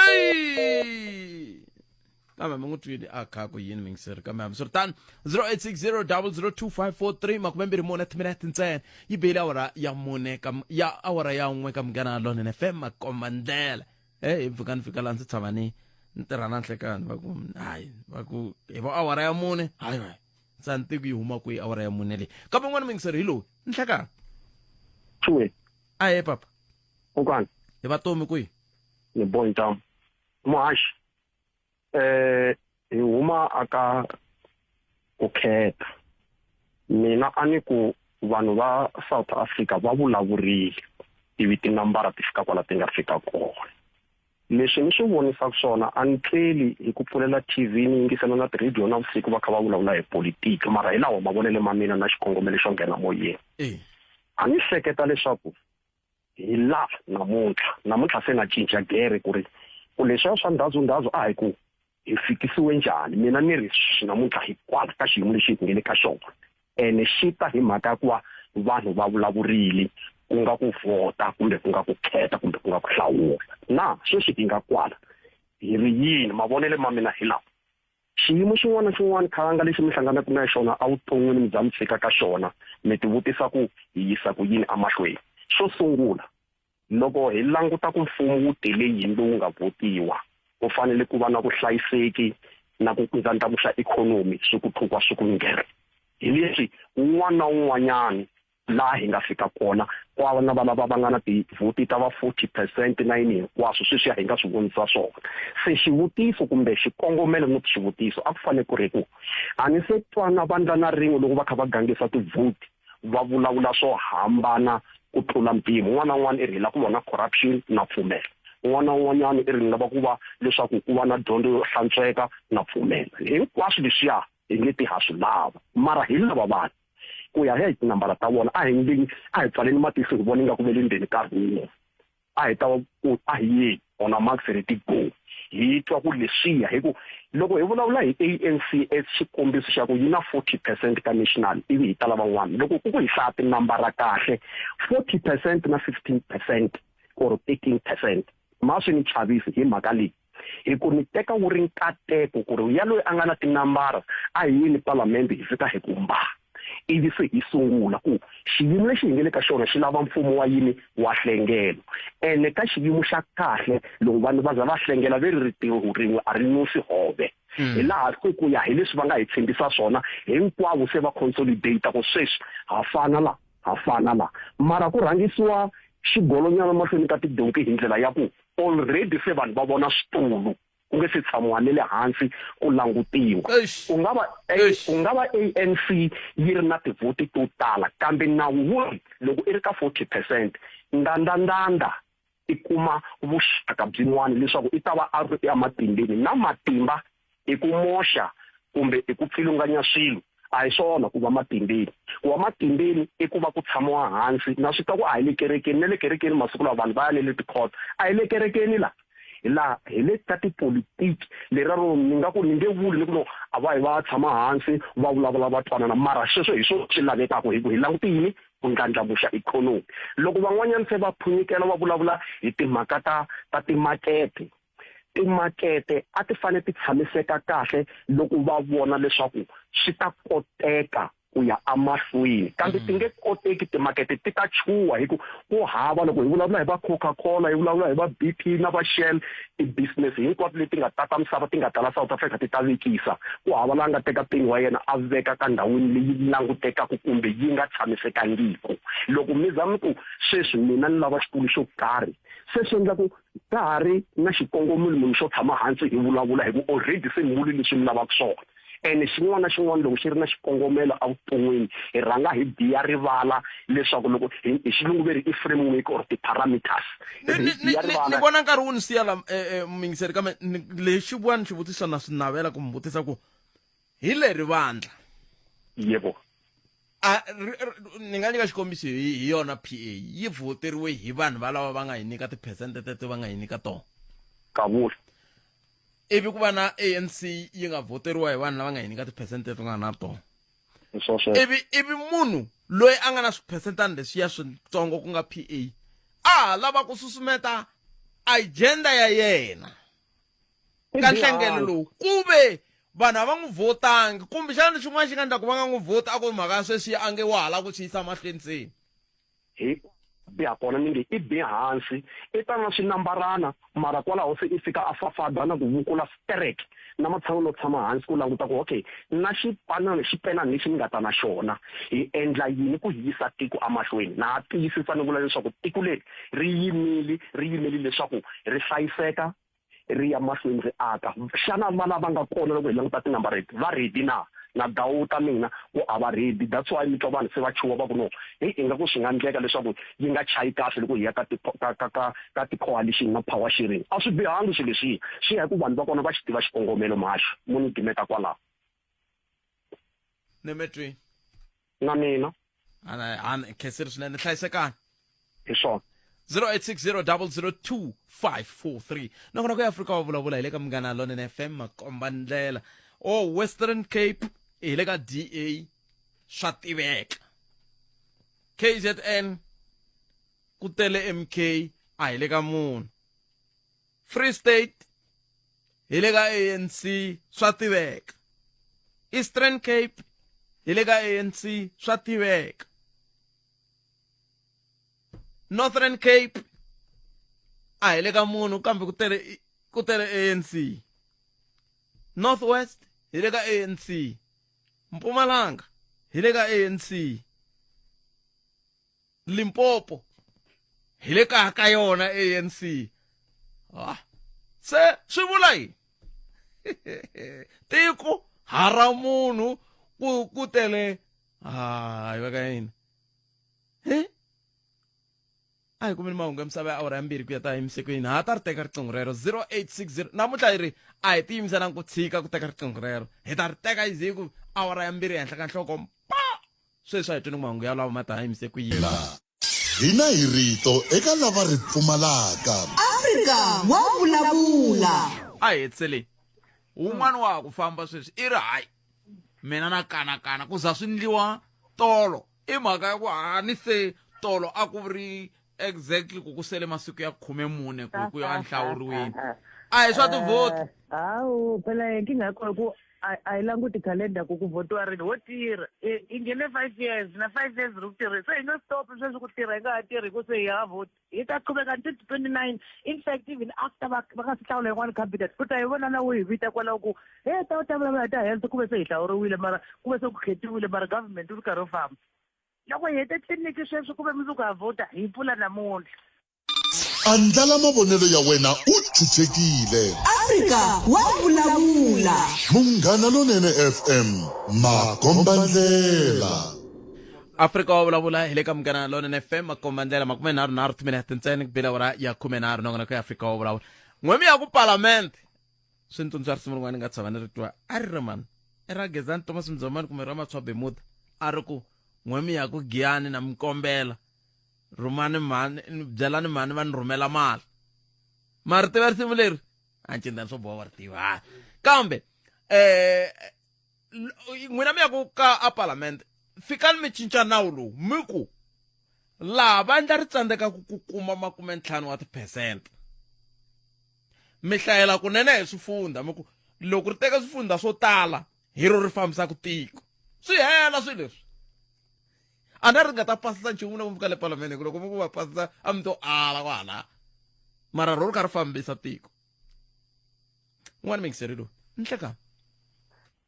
Ey! Kambe mi n'wi twile a kha ku yini mingiseri kambe hambiswiritano 0860002543 24 timinete ntsena yi bile awara ya mune ka ya awara ya n'we ka munghana lonene fm makombandlela e hi pfuka ni fika laha ndzi tshama ni ni tirha na nhlekani va ku hayi va ku hi vo awara ya mune hayi hayi ndzi a ni tivi ku yi huma kwihi awara ya mune leyi kambe n'wana mingiseri hi lowu nhlekani Chuwe. Ahe papa. Kokwana. Hi vatomi kwihi? Ni boy ntamu. Muhaxi. Eh hi huma aka ku khetha. Mina a ni ku vanhu va South Africa va vulavurile ivi tinambara ti fika kwala ti nga fika kona. Leswi ni swi vonisaka swona a ni tleli hi ku pfulela TV ni yingisela na ti-radio na vusiku va kha va vulavula hi politiki mara hi lawa mavonelo ma mina na xikongomelo xo nghena moyeni. A ni hleketa leswaku hi laha namuntlha, namuntlha se na cinca gere ku ri ku leswiya swa ndhazundhazu a hi ku hi fikisiwe njhani. Mina ni ri sweswi namuntlha hi kwala ka xiyimo lexi hi nge le ka xona ene xi ta hi mhaka ya ku va vanhu va vulavurile ku nga ku vhota kumbe ku nga ku khetha kumbe ku nga ku hlawula. Na sweswi hi nga kwala hi ri yini? Mavonelo ma mina hi lawa. Xiyimo xin'wana na xin'wana khalanga lexi mi hlanganaka na xona evuton'wini mi za mi fika ka xona mi tivutisa ku hi yisa ku yini emahlweni. Xo sungula, loko hi languta ku mfumo wu tele yini lowu nga vhotiwa, ku fanele ku va na vuhlayiseki na ku ndlandlamuxa ikhonomi swi ku tlukwa swi ku nghere. Hi leswi un'wana na un'wanyana laha hi nga fika kona, kwa na valava va nga na tivhoti ta va 40 percent na yini hinkwaswo sweswiya hi nga swi vonisa swona. Se xivutiso kumbe xikongomelo not xivutiso a ku fanele ku ri ku a ni se twa na vandla na rin'we loko va kha va gangisa tivhoti va vulavula swo hambana ku tlula mpimo. Un'wana na un'wana i ri hi lava ku vona corruption, na pfumela. Un'wana na un'wanyana i ri ni lava ku va leswaku ku va na dyondzo yo hlantsweka, na pfumela. Hinkwaswo leswiya hi nge ti ha swi lava, mara hi lava vanhu ku ya hi tinambara ta vona. A hi nge a hi pfaleni matihlo hi vona ingaku ve le ndzeni ka room. A hi ta ku a hi yeni on a marks ready go hi twa ku leswiya hi ku loko hi vulavula hi ANC as xikombiso xa ku yi na 40 percent ka national ivi hi tala van'wana loko ku ku hi hlaya tinambara kahle 40 percent na 15 percent or 13 percent ma swi ni chavisi hi mhaka leyi hi ku ni teka wu ri nkateko ku ri yaloyi a nga na tinambara a hi yeni palamende hi fika hi ku mba ivi se hi sungula ku xiyimo lexi hi nge le ka xona xi lava mfumo wa yini wa hlengelo ene ka xiyimo xa kahle loko vanhu va za va hlengela ve ri ritiho rin'we a ri nusi hove hi laha se ku ya hi leswi va nga hi tshembisa swona hinkwavo se va consolidate ku sweswi ha fana la ha fana la mara ku rhangisiwa xigolonyana mahlweni ka tidonki hi ndlela ya ku already se vanhu va vona switulu ku nge se tshamiwa ni le hansi ku langutiwa. Ku nga va ku nga va ANC yi ri na tivhoti to tala kambe nawu wu ri loko i ri ka 40 percent ndandandanda i kuma vuxaka byin'wana leswaku i ta va a ri ematimbeni na matimba i ku moxa kumbe i ku pfilunganya swilo a hi swona ku va matimbeni. Ku va matimbeni i ku va ku tshamiwa hansi na swi twa ku a hi le kerekeni na le kerekeni masiku lawa vanhu va ya ne le ti-court a hi le kerekeni la hi laha hi le ka tipolitiki leriya ro ni nga ku ni nge vuli ni ku no a va yi va tshama hansi va vulavula va twanana mara sweswo hi swona swi lavekaka hi ku hi langute yini ku ndlandlamuxa ikhonomi loko van'wanyana se va phunyukela va vulavula hi timhaka ta ta timakete timakete a ti fanele ti tshamiseka kahle loko va vona leswaku swi ta koteka ku ya emahlweni kambe ti nge koteki timakete ti ta chuha hi ku ku hava loko hi vulavula hi va Coca-Cola hi vulavula hi va B_P na va Shell ti-business hinkwato leti nga tata misava ti nga tala South Africa ti ta vekisa ku hava la nga teka peni wa yena a veka ka ndhawini leyi langutekaka kumbe yi nga tshamisekangiki loko mi za mi ku sweswi mina ni lava xitulu xo karhi se swi endla ku ka ha ri na xikongomelo munhu xo tshama hansi hi vulavula hi ku already se mi vule leswi mi lavaka swona ene xin'wana na xin'wana loko xi ri na xikongomelo evuton'wini hi rhanga hi biya rivala leswaku loko hi xilungu ve ri i framework or ti-parameters ni vona nkarhi wu ni siya la eh, eh, muyingiseri kambe lexi vuya ni xivutiso na swi navela ku mi vutisa ku hi leri vandla yebo a ni nga nyika xikombiso hi yona PA yi vhoteriwe hi vanhu valava va nga hi nyika tiphesente teto va nga hi nyika tona kavula ivi ku va na ANC yi nga vhoteriwa hi vanhu lava nga hi nyika tiphesente teto nga na tona ivi ivi munhu loyi a nga na swiphesentana leswiya switsongo ku nga PA a ha lava ku susumeta agenda ya yena ka nhlengelo lowu kuve vanhu a va n'wi votangi kumbexana xin'wana xi nga endla ku va nga n'wi vhoti a ku mhaka ya sweswi a nge wa ha lava ku swi yisa mahlweni ntsena hi biha kona ni nge i bi hansi i ta na swinambarana mara kwalaho se i fika a fafada na ku vukula sterek na matshan'wini yo tshama hansi ku languta ku okay na xipanana xipenani lexi ni nga ta na xona hi endla yini ku yisa tiko emahlweni na ha tiyisisa ni vula leswaku tiko leri ri yimile ri yimele leswaku ri hlayiseka ri ya mahlweni ri aka. Xana va lava nga kona loko hi languta tinambara leti va ready na? Na dawuta mina ku a va ready, that's why mi twa vanhu se va chuha va ku no, heyi ingaku swi nga ndleka leswaku yi nga chayi kahle loko hi ya ka ti ka ka ka ka ti-coalition na power sharing. A swi bihangi swilo leswiya, swi ya hi ku vanhu va kona va xi tiva xikongomelo mhaxu. Mo ni gimeta kwalaho. Ni mi twini. Na mina. Ana ana khensile swinene hlayisekani. Hi swona. 0860002543 nongonoko ya Afrika wa vulavula hi le ka Munghana Lonene FM makomba ndlela o Western Cape hi le ka DA swa tiveka KZN ku tele MK a hi le ka munhu Free State hi le ka ANC swa tiveka Eastern Cape hi le ka ANC swa tiveka Northern Cape a hi le ka munhu kambe ku tele ku tele ANC North West hi le ka ANC Mpumalanga hi le ka ANC Limpopo hi le ka ka yona ANC ah se swi vula yini tiko hara munhu ku ku tele hayi va ka yini he a hi kumeni mahungu ya misava ya awara ya mbirhi ku ya ta emisekweni ha ta ri teka riqingho rero 0860 namuntlha hi ri a hi tiyimiselanga ku tshika ku teka riqingho rero hi ta ri teka yi ze ku awara ya mbirhi ehenhla ka nhloko pa sweswi a hi twini mahungu ya lawa ma ta yimise ku yini Hina hi rito eka lava ri pfumalaka. Afrika wa vulavula. A hi hetisele wun'wana wa ha ku famba sweswi i ri hayi mina na kanakana ku za swi ndliwa tolo i mhaka ya ku hani se tolo a ku ri exactly ku ku sele masiku ya 14 ku ku ya nhlawuriweni a hi swa tivhoti eh, hawu phela inkinga yakho ku a yi languti calendar ku ku votiwa rini wo tirha i nghene 5 years na 5 years ri ku tirha se hi nge stop sweswi ku tirha hi nga ha tirhi ku se hi ha voti hi ta qhubeka until 29 in fact even after va va nga si hlawula yin'wana cabinet ku ta hi vona na wo hi vita kwalaho ku he ta u ta vulavula hi ta health ku ve se hi hlawuriwile mara ku ve se ku khetiwile mara government wu ri karhi wu famba loko hi hete tliliniki sweswi ku ve mundzuku ha vhota hi pfula namuntlha Andlala mavonelo ya wena u chuchekile. Afrika wa vulavula. Munghana Lonene FM, makombandlela. Afrika wa vulavula hi le ka Munghana Lonene FM makombandlela 33 timinete ntsena ku bile awara ya 13 nongonoko ya Afrika wa vulavula n'wemi ya ku palamende swi ni tsundzuxa risimu rin'wana ni nga tshama ni ri twa a ri ri mani i ra Gezani Thomas Mzomani kumbe ra Matshwa Bemuda a ri ku n'wemi ya ku Giyani na mi kombela rhumani mhani byelani mhani va ni rhumela mali ma ri tiva risimu leri a ncindani swo boha wa ri tiva kambe eh n'wina mi ya ku ka a palamende fikani mi cinca nawu lowu mi ku laha vandla ri tsandzekaka ku kuma 50 wa tiphesente mi hlayela kunene hi swifundha mi ku loko ri teka swifundha swo tala hi ro ri fambisaka tiko swi hela swilo leswi a na ri nga ta pasisa nchumu loko mi fika le palamende loko mi ku va pasisa a mi to ala kwala mara ro ri kha ri fambisa tiko un'wana mingiseri lowu nhlekani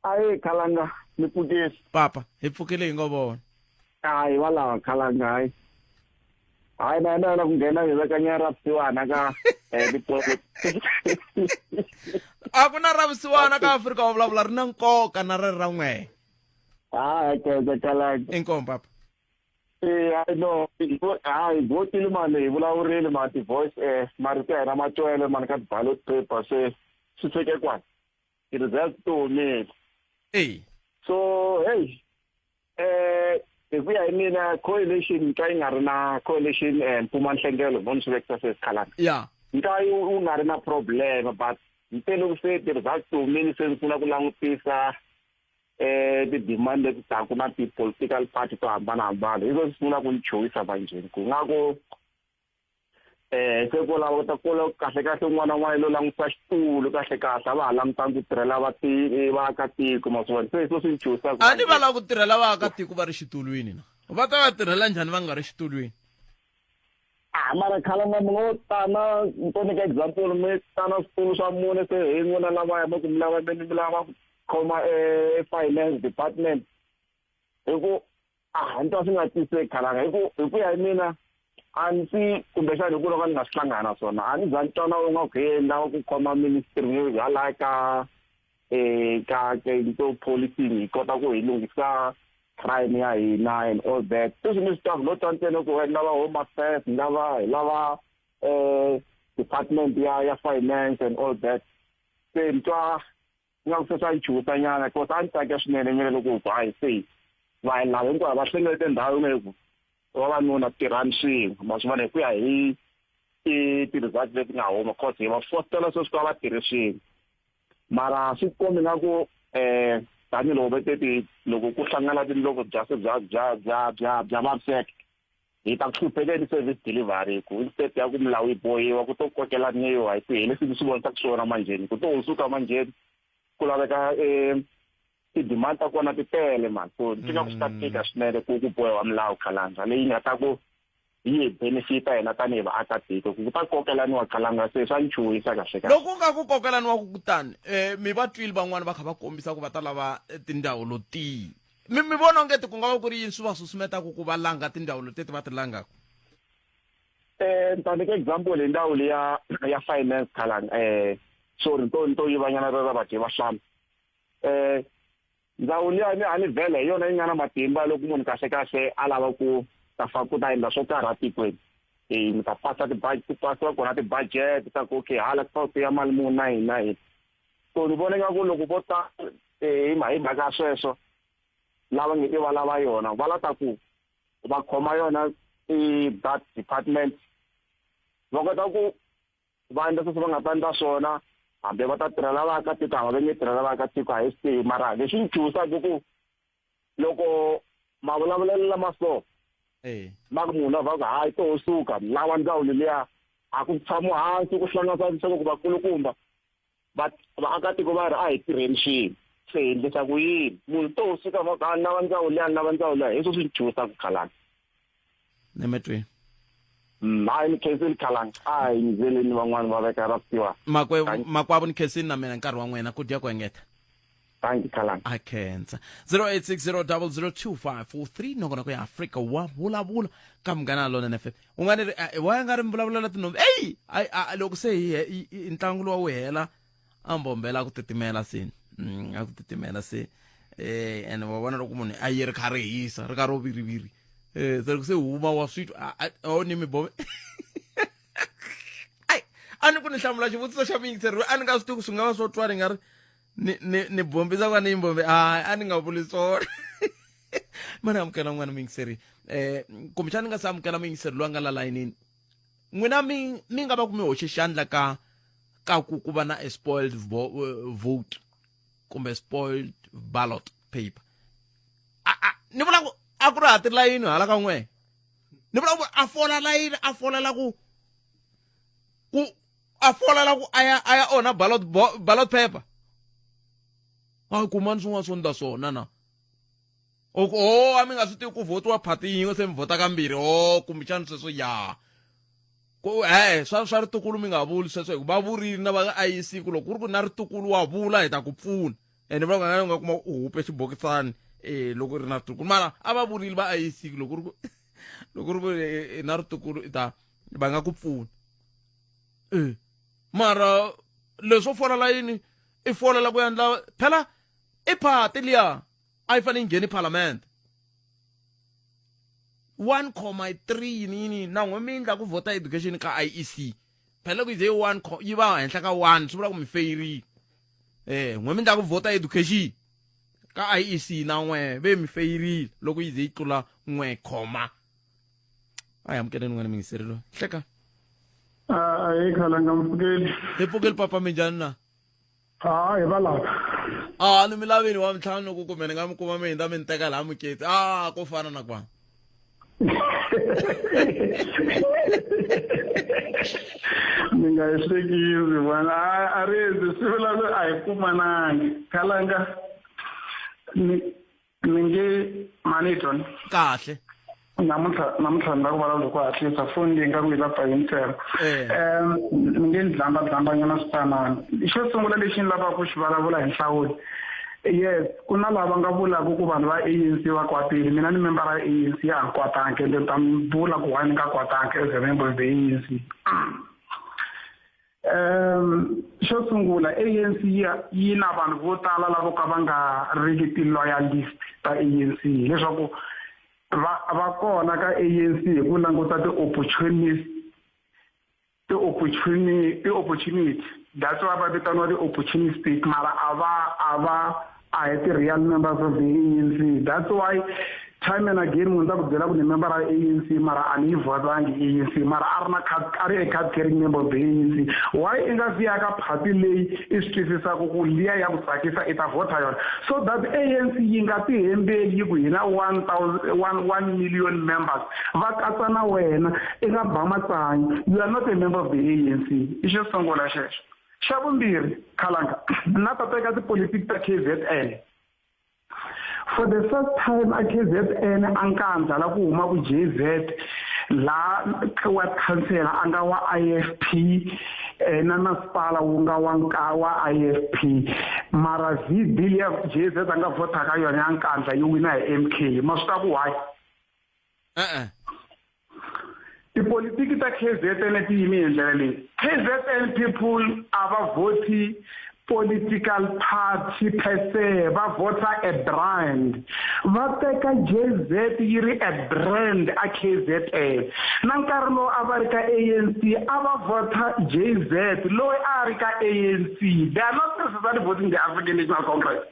Ayi khalanga ni pfukile. Papa, hi pfukile hi ngo vona. Hayi va lava khalanga hayi. Hayi na yena ku nghena hi veka nyana ra vusiwana ka eh A ku na ra vusiwana ka Afrika wa vulavula ri na nkoka na ri ra n'wehe. Hayi khensa khalanga. Inkomu papa. Eh hayi no hayi votile mani hi vulavurile ma ti-voice eh marito ya hina ma twele mani ka ti-ballot paper se swi fike kwani. Ti-results ti humile Ey. So hey eh hi ku ya hi mina coalition ka yi nga ri na coalition eh, mpfuma nhlengelo mo ni swi vekisa se sikhalana ya nka yi wu nga ri na problem but nte loko se ti-results ti humile se ndzi sungula ku langutisa eh ti-demand leti taku na ti-political party to hambanahambana hi swo sungula ku ni chuhisa manjheni ku nga ku eh se ko lava ta kula kahle kahle un'wana na un'wana lo langutisa xitulu kahle kahle a va ha langutanga ku tirhela vaakatiko ma swi vona se swo swi chuhisaka a ni va lava ku tirhela vaakatiko va ri xitulwini na va ta va tirhela njhani va nga ri xitulwini a mara khala nga mi ngo tana ni to nyika example mi tana switulu swa mune se hi n'wina lavaya mi ku mi lava mi mi lava ku khoma e finance department hi ku a ni twa swi nga twisiseki khalanga hi ku hi ku ya hi mina a ni swi kumbexana hi ku loko ni nga swi hlangana na swona a ni za ni twa na unga ku he ni lava ku khoma ministry hala ka ka to policing hi kota ku hi lunghisa crime ya hina and all that. Sweswi ni swi twa lo twa ntsena ku hi lava home affairs, hi lava department ya finance and all that. Se ni twa nga ku se swa nchuhutanyana cause a ni tsake swinene mina loko ku hayi se vanhu lava hinkwavo va hlengelete ndhawu yin'we ku vavanuna tirhani swin'we ma swi vona hi ku ya hi ti-results leti nga huma cause hi va fostela sweswi ku va va tirhe swin'we. Mara swi kombi nga ku tanihiloko va te loko ku hlangana tindlopfu bya se bya bya bya bya bya vaviseka hi ta ku hluphekeni service delivery ku instead ya ku milawu yi bohiwa ku to kokelaniwa hi ku hi leswi ni swi vonisaka swona manjheni ku to ho suka manjheni ku laveka ti-demand ta kona ti tele mani, so ni nga ku swi ta tika swinene ku bohiwa milawu khalanga leyi nga ta ku yi hi benefita hina tanihi vaakatiko ku ta kokelaniwa khalanga se swa nchuhisa kahle kahle. Loko nga ku kokelaniwa ku kutani mi va twile van'wani va kha va kombisa ku va ta lava tindzawulo tihi, mi vona ongeti ku nga va ku ri yini swi va susumetaka ku va langa tindzawulo teti va ti langaka? Ni ta nyika example hi ndzawulo ya finance khalanga, sorry to yivanyana ra vadyi va hlamba. Ndzawulo liya ni a ni vhele hi yona yi nga na matimba loko munhu kahle kahle a lava ku ta fa ku ta endla swo karhi atikweni. Mi ta pasa ku pasiwa kona ti-budget ta ku okay hala ku fa ku ya mali muni na yini na yini. So ni vona ingaku loko vo ta hi mhaka ya sweswo lava nge va lava yona va la ta ku va khoma yona that department va kota ku va endla sweswi va nga ta endla swona, hambi va ta tirhela vaakatiko hambi va nge tirhela vaakatiko a hi swi tivi. Mara lexi ni chuhisaka ku loko mavulavulelo lama so ma ku munhu a va ku hayi to ho suka lava ndzawulo liya a ku tshamiwa hansi ku hlanganisa leswaku ku vakulukumba vaakatiko va ri a hi tirheni swin'we se hi endlisa ku yini munhu to ho suka va ku a ni lava ndzawulo liya ni lava ndzawulo liya hi swo swi ni chuhisaka khalanga. Nemetweni. Hayi ni khensile khalanga, a hi nyizeli ni van'wani va veka ra swiwa. Makwavo ni khensile na mina nkarhi wa n'wina ku dya ku engeta. Thank you khalanga. A khensa. 0860002543 nongonoko ya Afrika wa vulavula ka Munghana Lonene FM. U nga ni ri wa nga ri mi vulavulela tinhombi. Ey, ai loko se hi ntlangu lowa wu hela a mbombela ku titimela se. A ku titimela se. And wa vona loko munhu a yi ri kha ri hisa ri ka ro viriviri. Se loko se huma wa swi twa a ni mi bombe. Ai, a ni ku ni hlamula xivutiso xa muyingiseri a ni nga swi tivi ku swi nga va swo twa ni nga ri ni bombisa ku ni bombe a ni nga vuli swona. Mana amukela n'wana muyingiseri kumbexana ni nga se amukela muyingiseri loyi a nga la layinini. N'wina mi nga va ku mi hoxe xandla ka ku va na a spoiled vote kumbe spoiled ballot paper. Ni vula ku a ku ri ha tilayini hala ka n'we. Ni vula ku a fola layini a folela ku a folela ku a ya onha ballot paper. A kumani swin'wana swo ndla swona na. O a mi nga swi tivi ku votiwa phati yin'we se mi vhota kambirhi. O kumbexana sweswo ya. Ku swa ritukulu mi nga vuli sweswo hikuva va vurile na va IEC ku loko ku ri ku na ritukulu wa vula hi ta ku pfuna. Ene va nga nga kuma u hupe xibokisani loko ri na ritukulu. Mara a va vurile va IEC loko ri ku loko ri ku na ritukulu i ta va nga ku pfuna. Mara leswo fola layini i folela ku endla phela i phati liya a yi fanele yi nghene parliament. 1.3 yini na n'we mi endla ku vhota education ka IEC. Phela loko yi ze 1 yi va henhla ka 1 swi vula ku mi feyirile. N'we mi endla ku vhota education ka IEC na n'we ve mi feyirile loko yi ze yi tlula n'we khoma. A hi amukeleni n'wana muyingiseri loyi. Hleka. A hi khalanga mpfukeli. Hi pfukeli papa minjhani na? Ha hi va lava. A ni mi lavini wa mintlhanu ku kumbe ni nga mi kuma mi hindza mi ni teka laha muketsi. A ko fana na kwani. Mi nga hi hlekisi bwana. A ri endzi swi vula ku a hi kumanangi. Khalanga ni ni nge mani twa. Kahle. Namuntlha ni la ku vulavula hi ku hatlisa foni leyi nga ku yi la ba yi ntsena. Ni nge ni dlamba dlamba nyana switanani. Xo sungula lexi ni lavaka ku xi vulavula hi nhlawulo. Yes, ku na lava nga vulaka ku vanhu va ANC va kwatile. Mina ni member ya ANC a ni kwatangi ende ni ta mi vula ku why ni nga kwatangi as a member of the ANC. Um xo sungula ANC yi na vanhu vo tala lavo ka va nga riki ti-loyalist ta ANC hileswaku va va kona ka ANC hi ku languta ti-opportunist ti-opportunity ti-opportunity that's why va vitaniwa ti-opportunistic mara a va a va a hi ti-real members of the ANC that's why time and again munhu ta ku byela ku ni member ya ANC mara a ni yi vhotangi ANC mara a ri na card a ri a card carrying member of the ANC why i nga si ya ka party leyi i swi twisisaka ku liya ya ku tsakisa i ta vhota yona so that ANC yi nga ti hembeli yi ku hina 1 million members va katsa na wena i nga ba matsanyi you are not a member of the ANC i xo sungula xexo xa vumbirhi khalanga na ta teka tipolitiki ta KZN For the first time a KZN a Nkandla la ku humaka JZ la ward councillor a nga wa IFP eh, na masipala wu nga wa nka wa IFP mara VD liya JZ a nga vhota ka yona ya Nkandla yi wina hi MK ma swi ta ku why E-e. Tipolitiki ta KZN ti yime hi ndlela leyi. KZN people a va vhoti political party per se, va vhota a brand. Va teka JZ yi ri a brand a KZN. Na nkarhi lowu a va ri ka ANC a va vhota JZ loyi a ri ka ANC. They are not necessarily voting the African National Congress.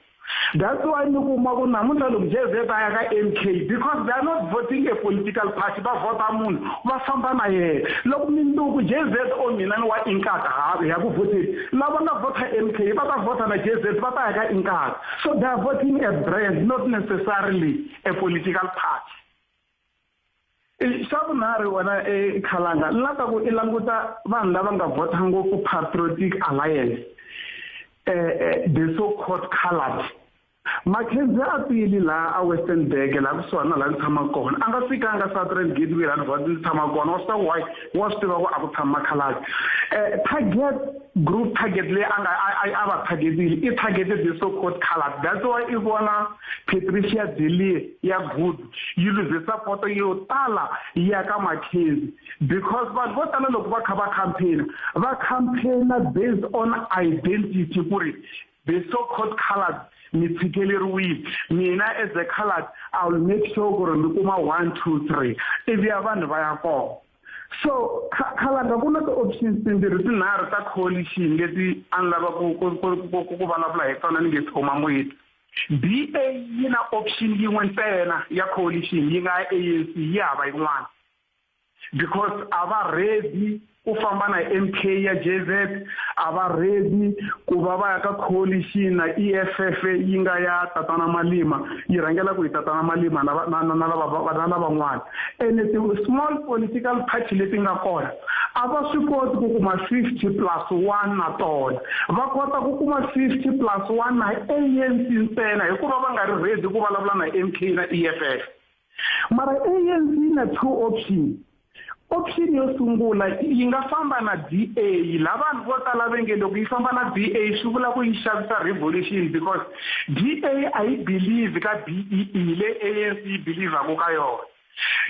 That's why mi kuma ku namuntlha loko JZ a ya ka MK because they are not voting a political party va vhota munhu va famba na yena loko minduku JZ o mina ni wa Inkatha ha ya ku vhoteni lava nga vhota MK va ta vhota na JZ va ta ya ka Inkatha so they are voting a brand not necessarily a political party Xa vunharhu wena e Khalanga ni lava ku i languta vanhu lava nga vhota ngopfu Patriotic Alliance the so called coloured Mackenzie a tiyile laha a Westernburg laha kusuhani na laha ni tshamaka kona a nga fikanga Southern Gateway laha ni ni tshamaka kona wa swi tiva ku why wa swi tiva ku a ku tshami makhalabye target group target leyi a nga a va targetile i targeted the so called coloured that's why i vona Patricia de Lille ya good yi luze support yo tala yi ya ka McKenzie because vanhu vo tala loko va kha va campaign va campaign based on identity ku ri the so called colored mi tshikeleriwile mina as a colored I will make sure ku ri ni kuma 1 2 3 ivi ya vanhu va ya kona so khalanga ku na ti-options timbirhi tinharhu ta coalition leti a ni lava ku ku ku ku ku vulavula hi tona ni nge si huma moyeni DA yi na option yin'we ntsena ya coalition yi nga ANC yi hava yin'wana because a va ready ku famba na MK ya JZ a va ready ku va va ya ka coalition na EFF yi nga ya tatana Malima yi rhangela ku hi tatana Malima na na na na lava na lavan'wana ene ti-small political party leti nga kona a va swi koti ku kuma 50 plus 1 na tona va kota ku kuma 50 plus 1 na ANC ntsena hikuva va nga ri ready ku vulavula na MK na EFF mara ANC yi na two option option yo sungula yi nga famba na DA la vanhu vo tala va nge loko yi famba na DA swi vula ku yi xavisa revolution because DA a yi believe ka BEE le ANC yi believe-aku ka yona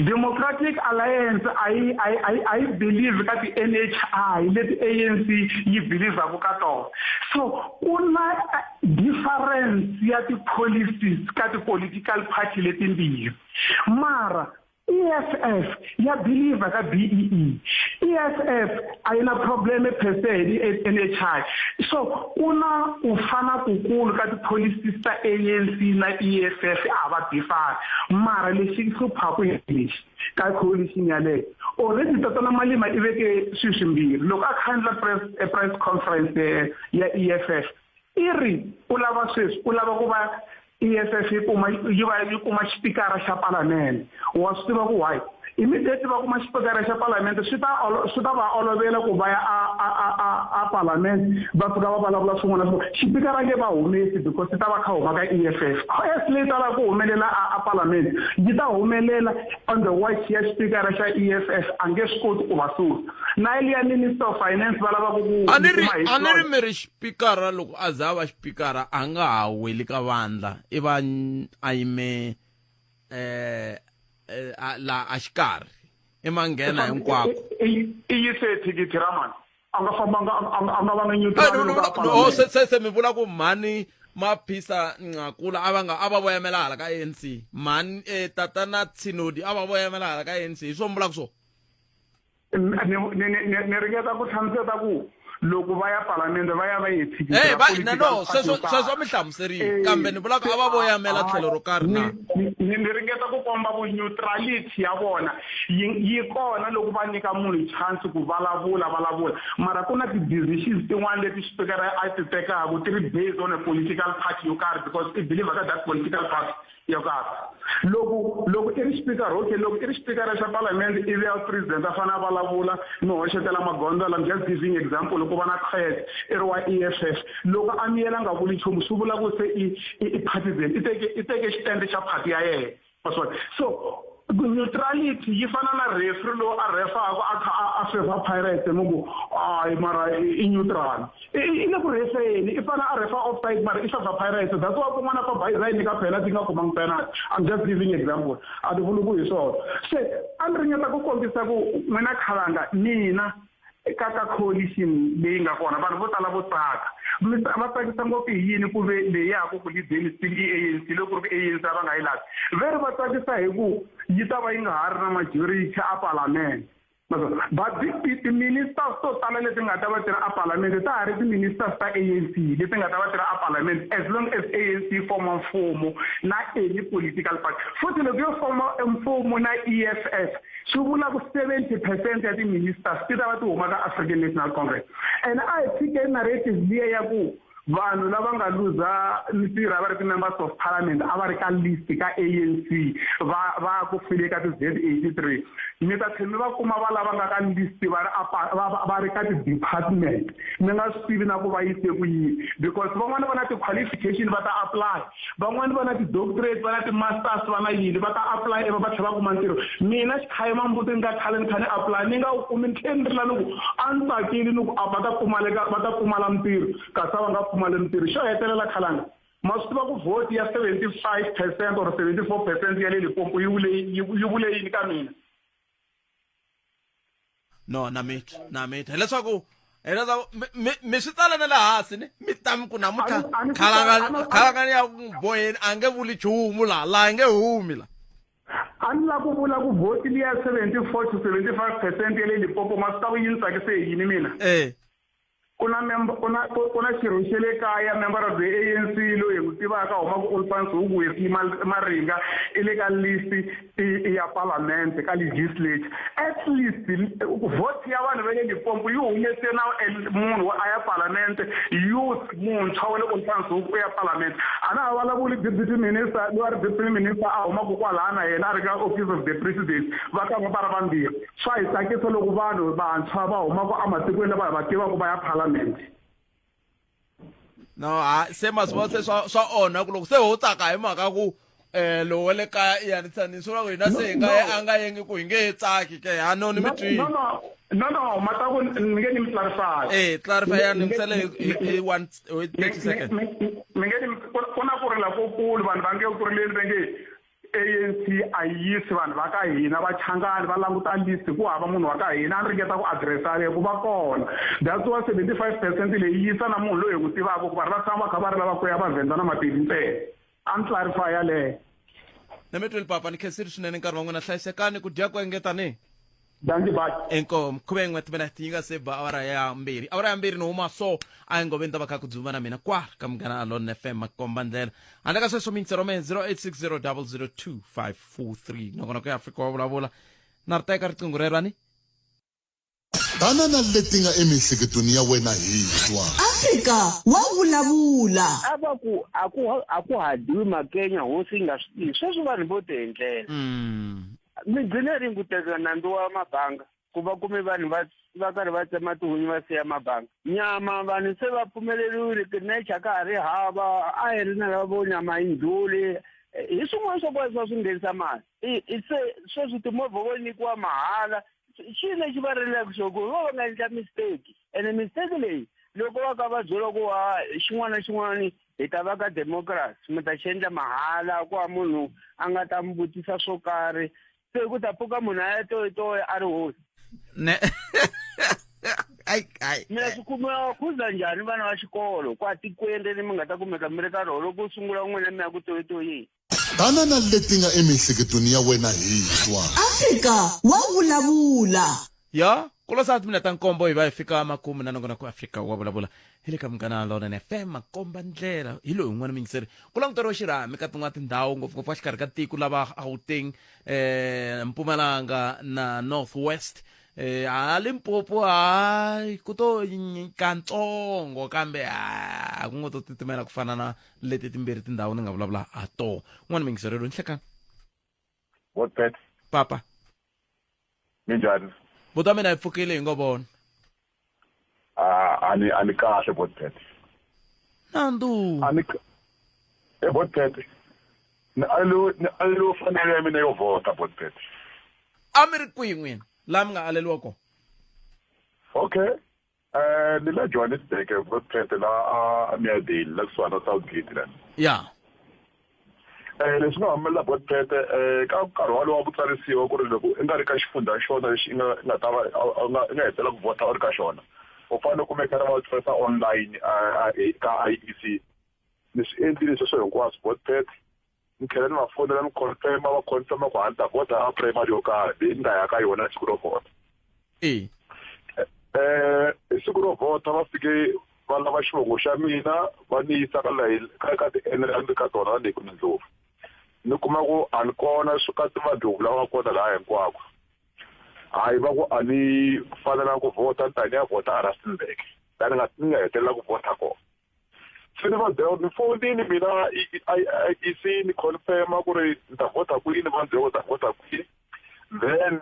Democratic Alliance a yi a yi a yi believe ka ti-NHI leti ANC yi believe-aku ka tona so ku na difference ya ti-policies ka ti-political party letimbirhi mara EFF ya believe ka BEE EFF a yi na problem per se hi NHI so ku na ku fana kukulu ka ti-policies ta ANC na EFF a va bifani Mara lexi hluphaku hi lexi ka coalition yaleyo already tatana Malima i veke swilo swimbirhi loko a kha endla press eh, press conference eh, ya EFF i ri u lava sweswi u lava ku va EFF yi kuma yi va yi kuma xipikara xa palamende wa swi tiva ku why immediately va kuma xipikara xa palamende swi ta swi ta va olovela ku va ya a a a a a palamende va fika va vulavula swin'wana na swin'wana xipikara nge va humesi because ti ta va kha huma ka EFF S leyi talaka ku humelela a a palamende yi ta humelela on the watch ya xipikara xa EFF a nge swi koti ku va susa na liya minister of finance va lavaka ku a ni ri kuma hi a ni ri slot mi ri xipikara loko a za a va xipikara a nga ha weli ka vandla i va a yime eh, eh la a xikarhi i manghena hinkwako i yise thikithi ra mani A nga fambanga a nga vanga neutral loko a no se se se mi vula ku mhani Maphisa Nqakula a va nga a va voyamela hala ka ANC mhani eh, tatana Tsinodi a va voyamela hala ka ANC hi swo mi vulaka swona ni ni ni ni ringeta ku hlamuseta ku loko va ya palamende va ya va ye thikithi Eh, ra va na no political party sweswo yo karhi. sweswo mi hlamuserile Eh, kambe ni vula ku a va voyamela tlhelo ro karhi na ni ni ringeta ku komba ku neutrality ya vona yi yi kona loko va nyika munhu chance ku vulavula vulavula mara ku na ti-decisions tin'wana leti xipikara a ti tekaka ti ri based on a political party yo karhi because i believer ka that political party yo karhi loko loko i ri xipikara okay loko i ri xipikara xa palamende ivi ya president a fanele a vulavula mi hoxetela magondzo I'm just giving example ku va na quiet i ri wa E_F_F loko a miyela a nga vuli nchumu swi vula ku se i i i partisan i teke i teke xitende xa party ya yena wa swi vona so neutrality yi fana na referee lowu a refaku a kha a favor Pirates mi ku hayi mara i neutral i le ku refeni i fana a refa offside mara i favor Pirates that's why kun'wana ka bayiza yi nyika penalty yi nga kumangi penalty I'm just giving example a ti vuli ku hi swona se a ni ringeta ku kombisa ku n'wina khalanga mina ka ka coalition leyi nga kona vanhu vo tala vo tsaka mi va tsakisa ngopfu hi yini ku ve leyi ya ha ku ku lideni still i ANC loko ku ri ku ANC a va nga yi lavi ve ri va tsakisa hi ku yi ta va yi nga ha ri na majority a palamende but ti-ministers to tala leti nga ta va ti ri a palamende ta ha ri ti-ministers ta ANC leti nga ta va ti ri a palamende as long as ANC forma mfumo na any political party futhi loko yo forma mfumo na E_F_F swi vula ku 70 percent ya ti-ministers ti ta va ti huma ka African National Congress and a hi tshikeni narrative liya ya ku vanhu lava nga luza mintirho a va ri ti-members of parliament a va ri ka list ka ANC va va ku file ka ti-Z 83 mi ta tlhela mi va kuma va lava nga ka list va ri va ri ka ti-department mi nga swi tivi na ku va yise ku yini because van'wana va na ti-qualification va ta apply Van'wana va na ti-doctorate, va na ti-masters, va na yini, va ta apply ivi va tlhela va kuma ntirho. Mina xikhayima mbuti ni nga khale ni kha ni apply ni nga wu kumi ni tlhe ni rila ni ku a ni tsakile ni ku a va ta pfumaleka va ta pfumala mintirho kasi a va nga pfumali mintirho. Xo hetelela khalanga ma swi tiva ku vote ya 75 percent or 74 percent ya le Limpopo yi vule yi vule yini ka mina? no na mi na mi hileswaku hileswaku mi swi tsala na le hansi ni mi ta mi ku namuntlha khalangani ya ku boheni a nge vuli nchumu laha laha nge humi la a ni la ku vula ku vhoti liya 74 to 75 percent ya le Limpopo ma swi ta ku yi ni tsakise hi yini mina eh ku na member ku na ku na xirho xa le kaya member of the ANC loyi hi n'wi tivaka humaka Olifantshoek Wesley Maringa i le ka list ya palamende ka legislature at least vote ya vanhu va le Limpopo yi humese na munhu a ya palamende youth muntshwa wa le Olifantshoek u ya palamende a na ha vulavuli deputy minister loyi a ri deputy minister a humaka kwalaya na yena a ri ka office of the president va ta va va ri vambirhi Swa hi tsakisa loko vanhu vantshwa va humaka ematikweni lava hi va tivaka va ya phalamende. No, ha se ma swi vona se swa swa onha ku loko se ho tsaka hi mhaka ku eh lowu wa le kaya i ya ni swi vula ku hina se hi nga a nga yengi ku hi nge he tsaki ke ha no ni mi twile. No no no no mataku ni nge ni mi clarify. Eh clarify ya ni mi sele hi 1 30 seconds. Mi nge ni ku na ku rila ko kulu vanhu va nge ku rileni va nge ANC a yi yisi vanhu va ka hina vachangani va languta list ku hava munhu wa ka hina a ni ringeta ku addressa leyo ku va kona that's why 75 percent leyi yisa na munhu loyi hi n'wi tivaka ku vanhu va tshama va kha va ri lava ku ya vavhenda na mapedi ntsena a ni clarify yaleyo na mi twile papa ni khensile swinene nkarhi wa n'wina hlayisekani ku dya ku engeta ni Dankie bye. Inkomu khume n'we timinete yi nga se ba awara ya mbirhi awara ya mbirhi ni huma so a yi ngoveni ta va kha ku dzuma na mina kwala ka munghana alone fm makomba ndlela handle ka sweswo mintsero me 0860002543 nongonoko ya afrika wa vulavula na ri teka riqingho rero ani Tana na leti nga emiehleketweni ya wena hi twa. Afrika wa vulavula. A va ku a ku a ku ha dyiwi makenya hosi yi nga swi tivi sweswi vanhu vo tiendlela Mi gcine rini ku teka nandzu wa mabanga ku va kume vanhu va va karhi va tsema tihunyi va siya mabanga? Nyama vanhu se va pfumeleriwile tinecha ka ha ri hava a hi ri na lava vo nyama yi ndlhuli hi swin'wana swa kona swa swi nghenisa mali i se sweswi timovha vo nyikiwa mahala xi lexi va rilaka xo ku vo va nga endla mistake ene mistake leyi loko va ka va byela ku wa xin'wana na xin'wana hi ta va ka democracy mi ta xi endla mahala ku va munhu a nga ta mi vutisa swo karhi se ku ta pfuka munhu a ya toyitoyi a ri hosi ne Ai ai. Mina swi kumiwa khuza njhani vana va xikolo kwa tikweni leri mi nga ta kumeka mi ri ka rona loko sungula n'wina mi ya ku toyitoyeni. Tana na leti nga emiehleketweni ya wena hi twa. Afrika wa vulavula. Ya, ku losa timinete ta nkombo hi va hi fika makumu na nongonoko Afrika wa vulavula hi le ka Munghana Lonene FM makomba ndlela hi loyi un'wana muyingiseri ku languteriwa xirhami ka tin'wana tindhawu ngopfungopfu exikarhi ka tiko lava Gauteng eh Mpumalanga na North West eh ha Limpopo hayi ku to kantsongo kambe a ku ngo to titimela ku fana na leti timbirhi tindhawu ni nga vulavula ha toho un'wana muyingiseri loyi nhlekani What papa Minjhani? Buti wa mina hi pfukile hi ngo vona. Ah, ani ani kahle Botpet. Nandu. Ani e Botpet. Ni aleliwe ni aleliwe fanele ya mina yo vhota Botpet. A mi ri kwihi n'wina laha mi nga aleliwa kona? Okay. Eh ni la Johannesburg Botpet la a Meadale la kusuhani na Southgate la. Ya. Eh leswi nga humelela Botpet eh ka nkarhi walowo wa ku tsarisiwa ku ri loko i nga ri ka xifundza xona lexi i nga i nga ta va u nga i nga hetelela ku vhota u ri ka xona u fanele u kumeka ri va tsarisa online ka IEC ni swi endlile sweswo hinkwaswo Botpet ni tlhela ni va fonela ni confirm va confirm ku a ni ta vhota a primary yo karhi leyi ni nga ya ka yona siku ro vhota e eh hi siku ro vhota va fike va lava xivongo xa mina va ni yisa ka laha ka ka ti-ene a ni ri ka tona le ku ndlovu ni kuma ku a ni kona swi ka vadlovu lava kona laha hinkwako hayi va ku a ni fanelanga ku vhota ni ta ni ya vhota a Rustenburg la ni nga ni nga hetelela ku vhota kona se ni va byela ku ni fonini mina IEC ni confirma ku ri ni ta vhota kwini va ni byela ku ta vhota kwini then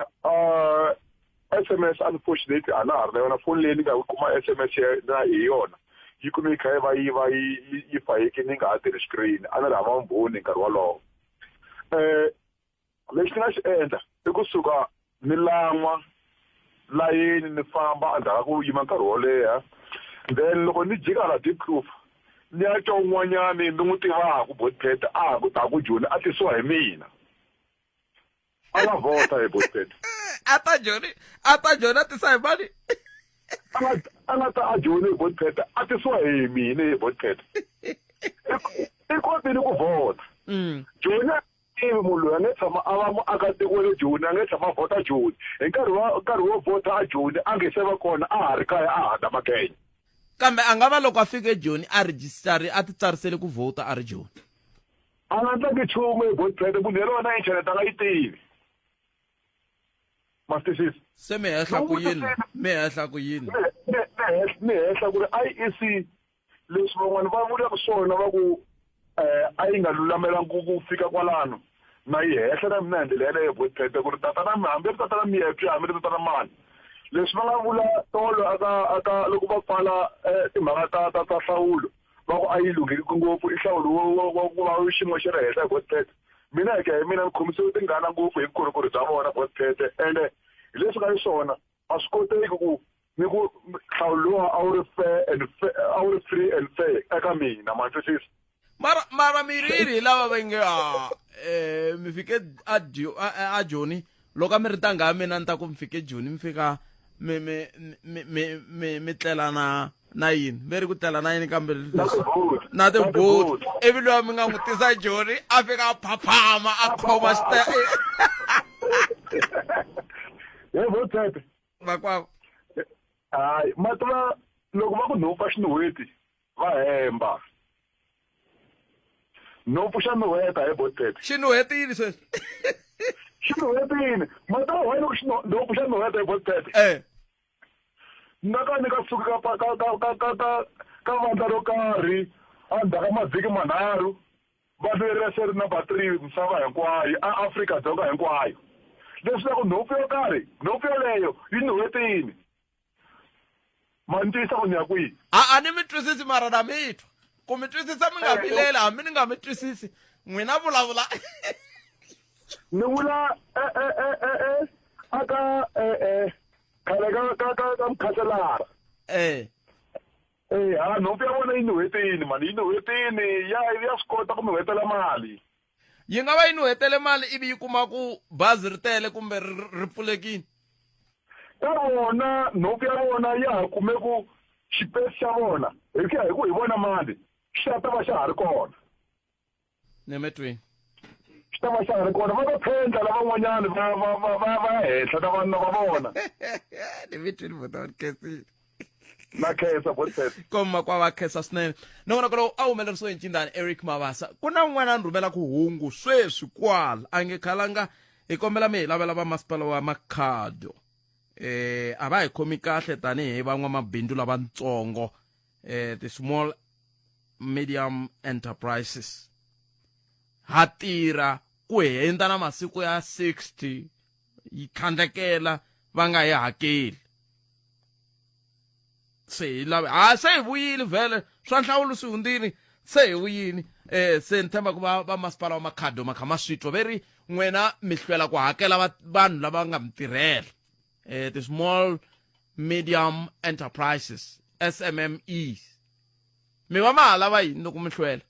SMS unfortunately a na ha ri na yona foni leyi ni nga kuma SMS ya na hi yona yi kume yi kha yi va yi va yi yi fayekile yi nga ha tirhi screen a ni ri hava vumbhoni hi nkarhi wolowo um lexi ni nga xi endla i kusuka ni lan'wa layeni ni famba endzhaku ka ku yima nkarhi wo leha then loko ni jika hala Diepkloof ni ya twa un'wanyani ni n'wi tivaka Botpet a ha ku ta ku Joni a tisiwa hi mina a nga vhota hi Botpet a ta Joni a ta Joni a tisa hi mani a nga a nga ta a Joni hi Botpet a tisiwa hi mina hi Botpet i kotile ku vhota Joni tivi munhu loyi a nge tshama a va muakatiko wa le Joni a nge tshama a vhota Joni hi nkarhi wa nkarhi wo vhota a Joni a nge se va kona a ha ri kaya a ha damakenya kambe a nga va loko a fike Joni a register a ti tsarisele ku vhota a ri Joni a nga tlangi nchumu hi Botpet munhu yaloye na internet a nga yi tivi ma swi twisisa se mi hehla ku yini mi hehla ku yini ni hehla ku ri IEC leswi van'wana va vulaka swona va ku um a yi nga lulamelangi ku ku fika kwalano na yi hehla na mina hi ndlela yaleyo Botpete ku ri tatana hambi ri tatana Miyepye hambi ri tatana mani leswi va nga vula tolo aka aka loko va pfala um timhaka ta ta ta nhlawulo va ku a yi lungheki ngopfu i nhlawulo wo wo wa ku va xiyimo xi ri henhla hi Botpete mina hi ku ya hi mina ni khomisiwe tingana ngopfu hi vukorhokeri bya vona Botpete ende hi leswi nga xiswona a swi koteki ku ni ku nhlawulo lowa a wu ri fair and fair a wu ri free and fair eka mina ma twisisa mara mara miriri hi lava va nge a eh mi fike a a Joni loko a mi ri tanga ya mina ni ta ku mi fike Joni mi fika mi mi mi mi mi mi tlela na na yini ve ri ku tlela na yini kambe na tibuti ivi loyi mi nga n'wi tisa Joni a fika a phaphama a khoma xite yebo tete Makwavo. Hayi, ma tiva loko va ku nhompfu a xi nuhweti va hemba. Nhompfu xa nuhweta he Botpet. Xi nuhetile sweswi. Xi nuhetile. Ma tiva why loko xi nhompfu xa nuhweta he Botpet? Eh. Ni nga ka ni nga suki ka ka ka ka ka ka ka vandla ro karhi endzhaku ka mavhiki manharhu Va lweri se ri number 3 misava hinkwayo, a Afrika Dzonga hinkwayo. Leswaku nhompfu yo karhi, nhompfu yoleyo yi nuhetini. Ma ni twisisa ku ni ya kwihi? A a ni mi twisisi mara na mi twa. Ku mi twisisa mi nga vileli hambi ni nga mi twisisi. N'wina vulavula. Ni vula e e e e e a ka e e khale ka ka ka ka mukhanselara. Eh. Eh, ha nhompfu ya vona yi nuhetini mani yi nuhetini ya ya swi kota ku mi hetela mali. Yi nga va yi nuhetele mali ivi yi kuma ku bazi ri tele kumbe ri ri pfulekile. Ka vona nhompfu ya vona ya ha kume ku xipesi xa vona hi ku ya hi ku hi vona mali xa ta va xa ha ri kona. Nemetweni. Xi ta va xa ha ri kona va ta phendla lavan'wanyana va va va va va ya henhla na vanhu va vona. Nemetweni vota va khensile. Na khensa Godfrey. Koma kwa va khensa swinene. Nongonoko lowu a humelerisiwe hi ncindani Eric Mabasa. Ku na un'wana a ni rhumelaka hungu sweswi kwala a nge khalanga hi kombela mi hi lavela va masipala wa Makhado. Eh a va hi khomi kahle tanihi van'wamabindzu lavatsongo eh ti-small medium enterprises ha tirha ku hundza na masiku ya 60 yi khandlekela va nga yi hakeli se hi lave ha se hi vuyile vhele swa nhlawulo swi hundzile se hi vuyini eh se ni tshemba ku va va masipala wa makhado ma kha ma swi twa ve ri n'wina mi hlwela ku hakela vanhu lava nga mi tirhela eh ti-small medium enterprises SMMEs mi va ma ha lava yini loko mi hlwela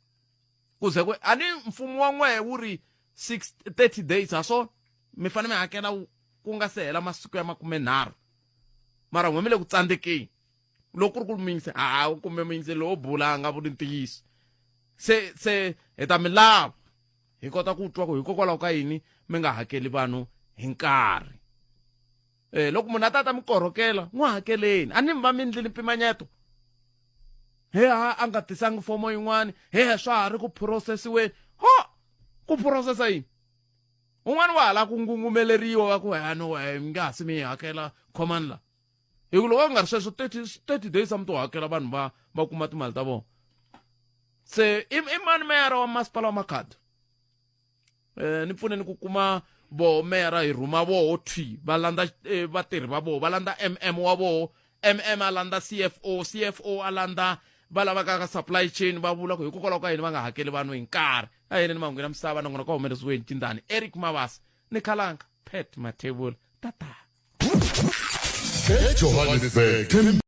ku ze ku a ni mfumo wa n'wehe wu ri 6 30 days ha swona mi fanele mi hakela ku nga se hela masiku ya makumenharhu mara n'we mi le ku tsandzekeni loko ku ri ku muyingise ha kumbe muyingise lowo bula a nga vuli ntiyiso se se hi ta mi lava hi kota ku twa ku hikokwalaho ka yini mi nga hakeli vanhu hi nkarhi eh loko munhu a ta ta mi korhokela n'wi hakeleni a ni mi va mi ndlini mpimanyeto he ha a nga tisangi fomo yin'wani he swa ha ri ku phurosesiweni ho ku phurosesa yini un'wana wa ha lava ku ngungumeleriwa va ku ha no mi nga ha si mi hakela khomani la hi ku loko ku nga ri sweswo 30 30 days a mi to hakela vanhu va va kuma timali ta vona se i i mani meyara wa masipala wa makhado eh ni pfuneni ku kuma voho meyara hi rhuma voho thwi va landza eh, vatirhi va voho va landza mm wa voho mm a landza cfo cfo a landza va lavaka ka supply chain va vula ku hikokwalaho ka yini va nga hakeli vanhu hi nkarhi a yini ni mahungu ya misava nongonoko wa humelerisiwe hi ncindani eric mabasa ni khalanga pat mathebula tata ejohannesburg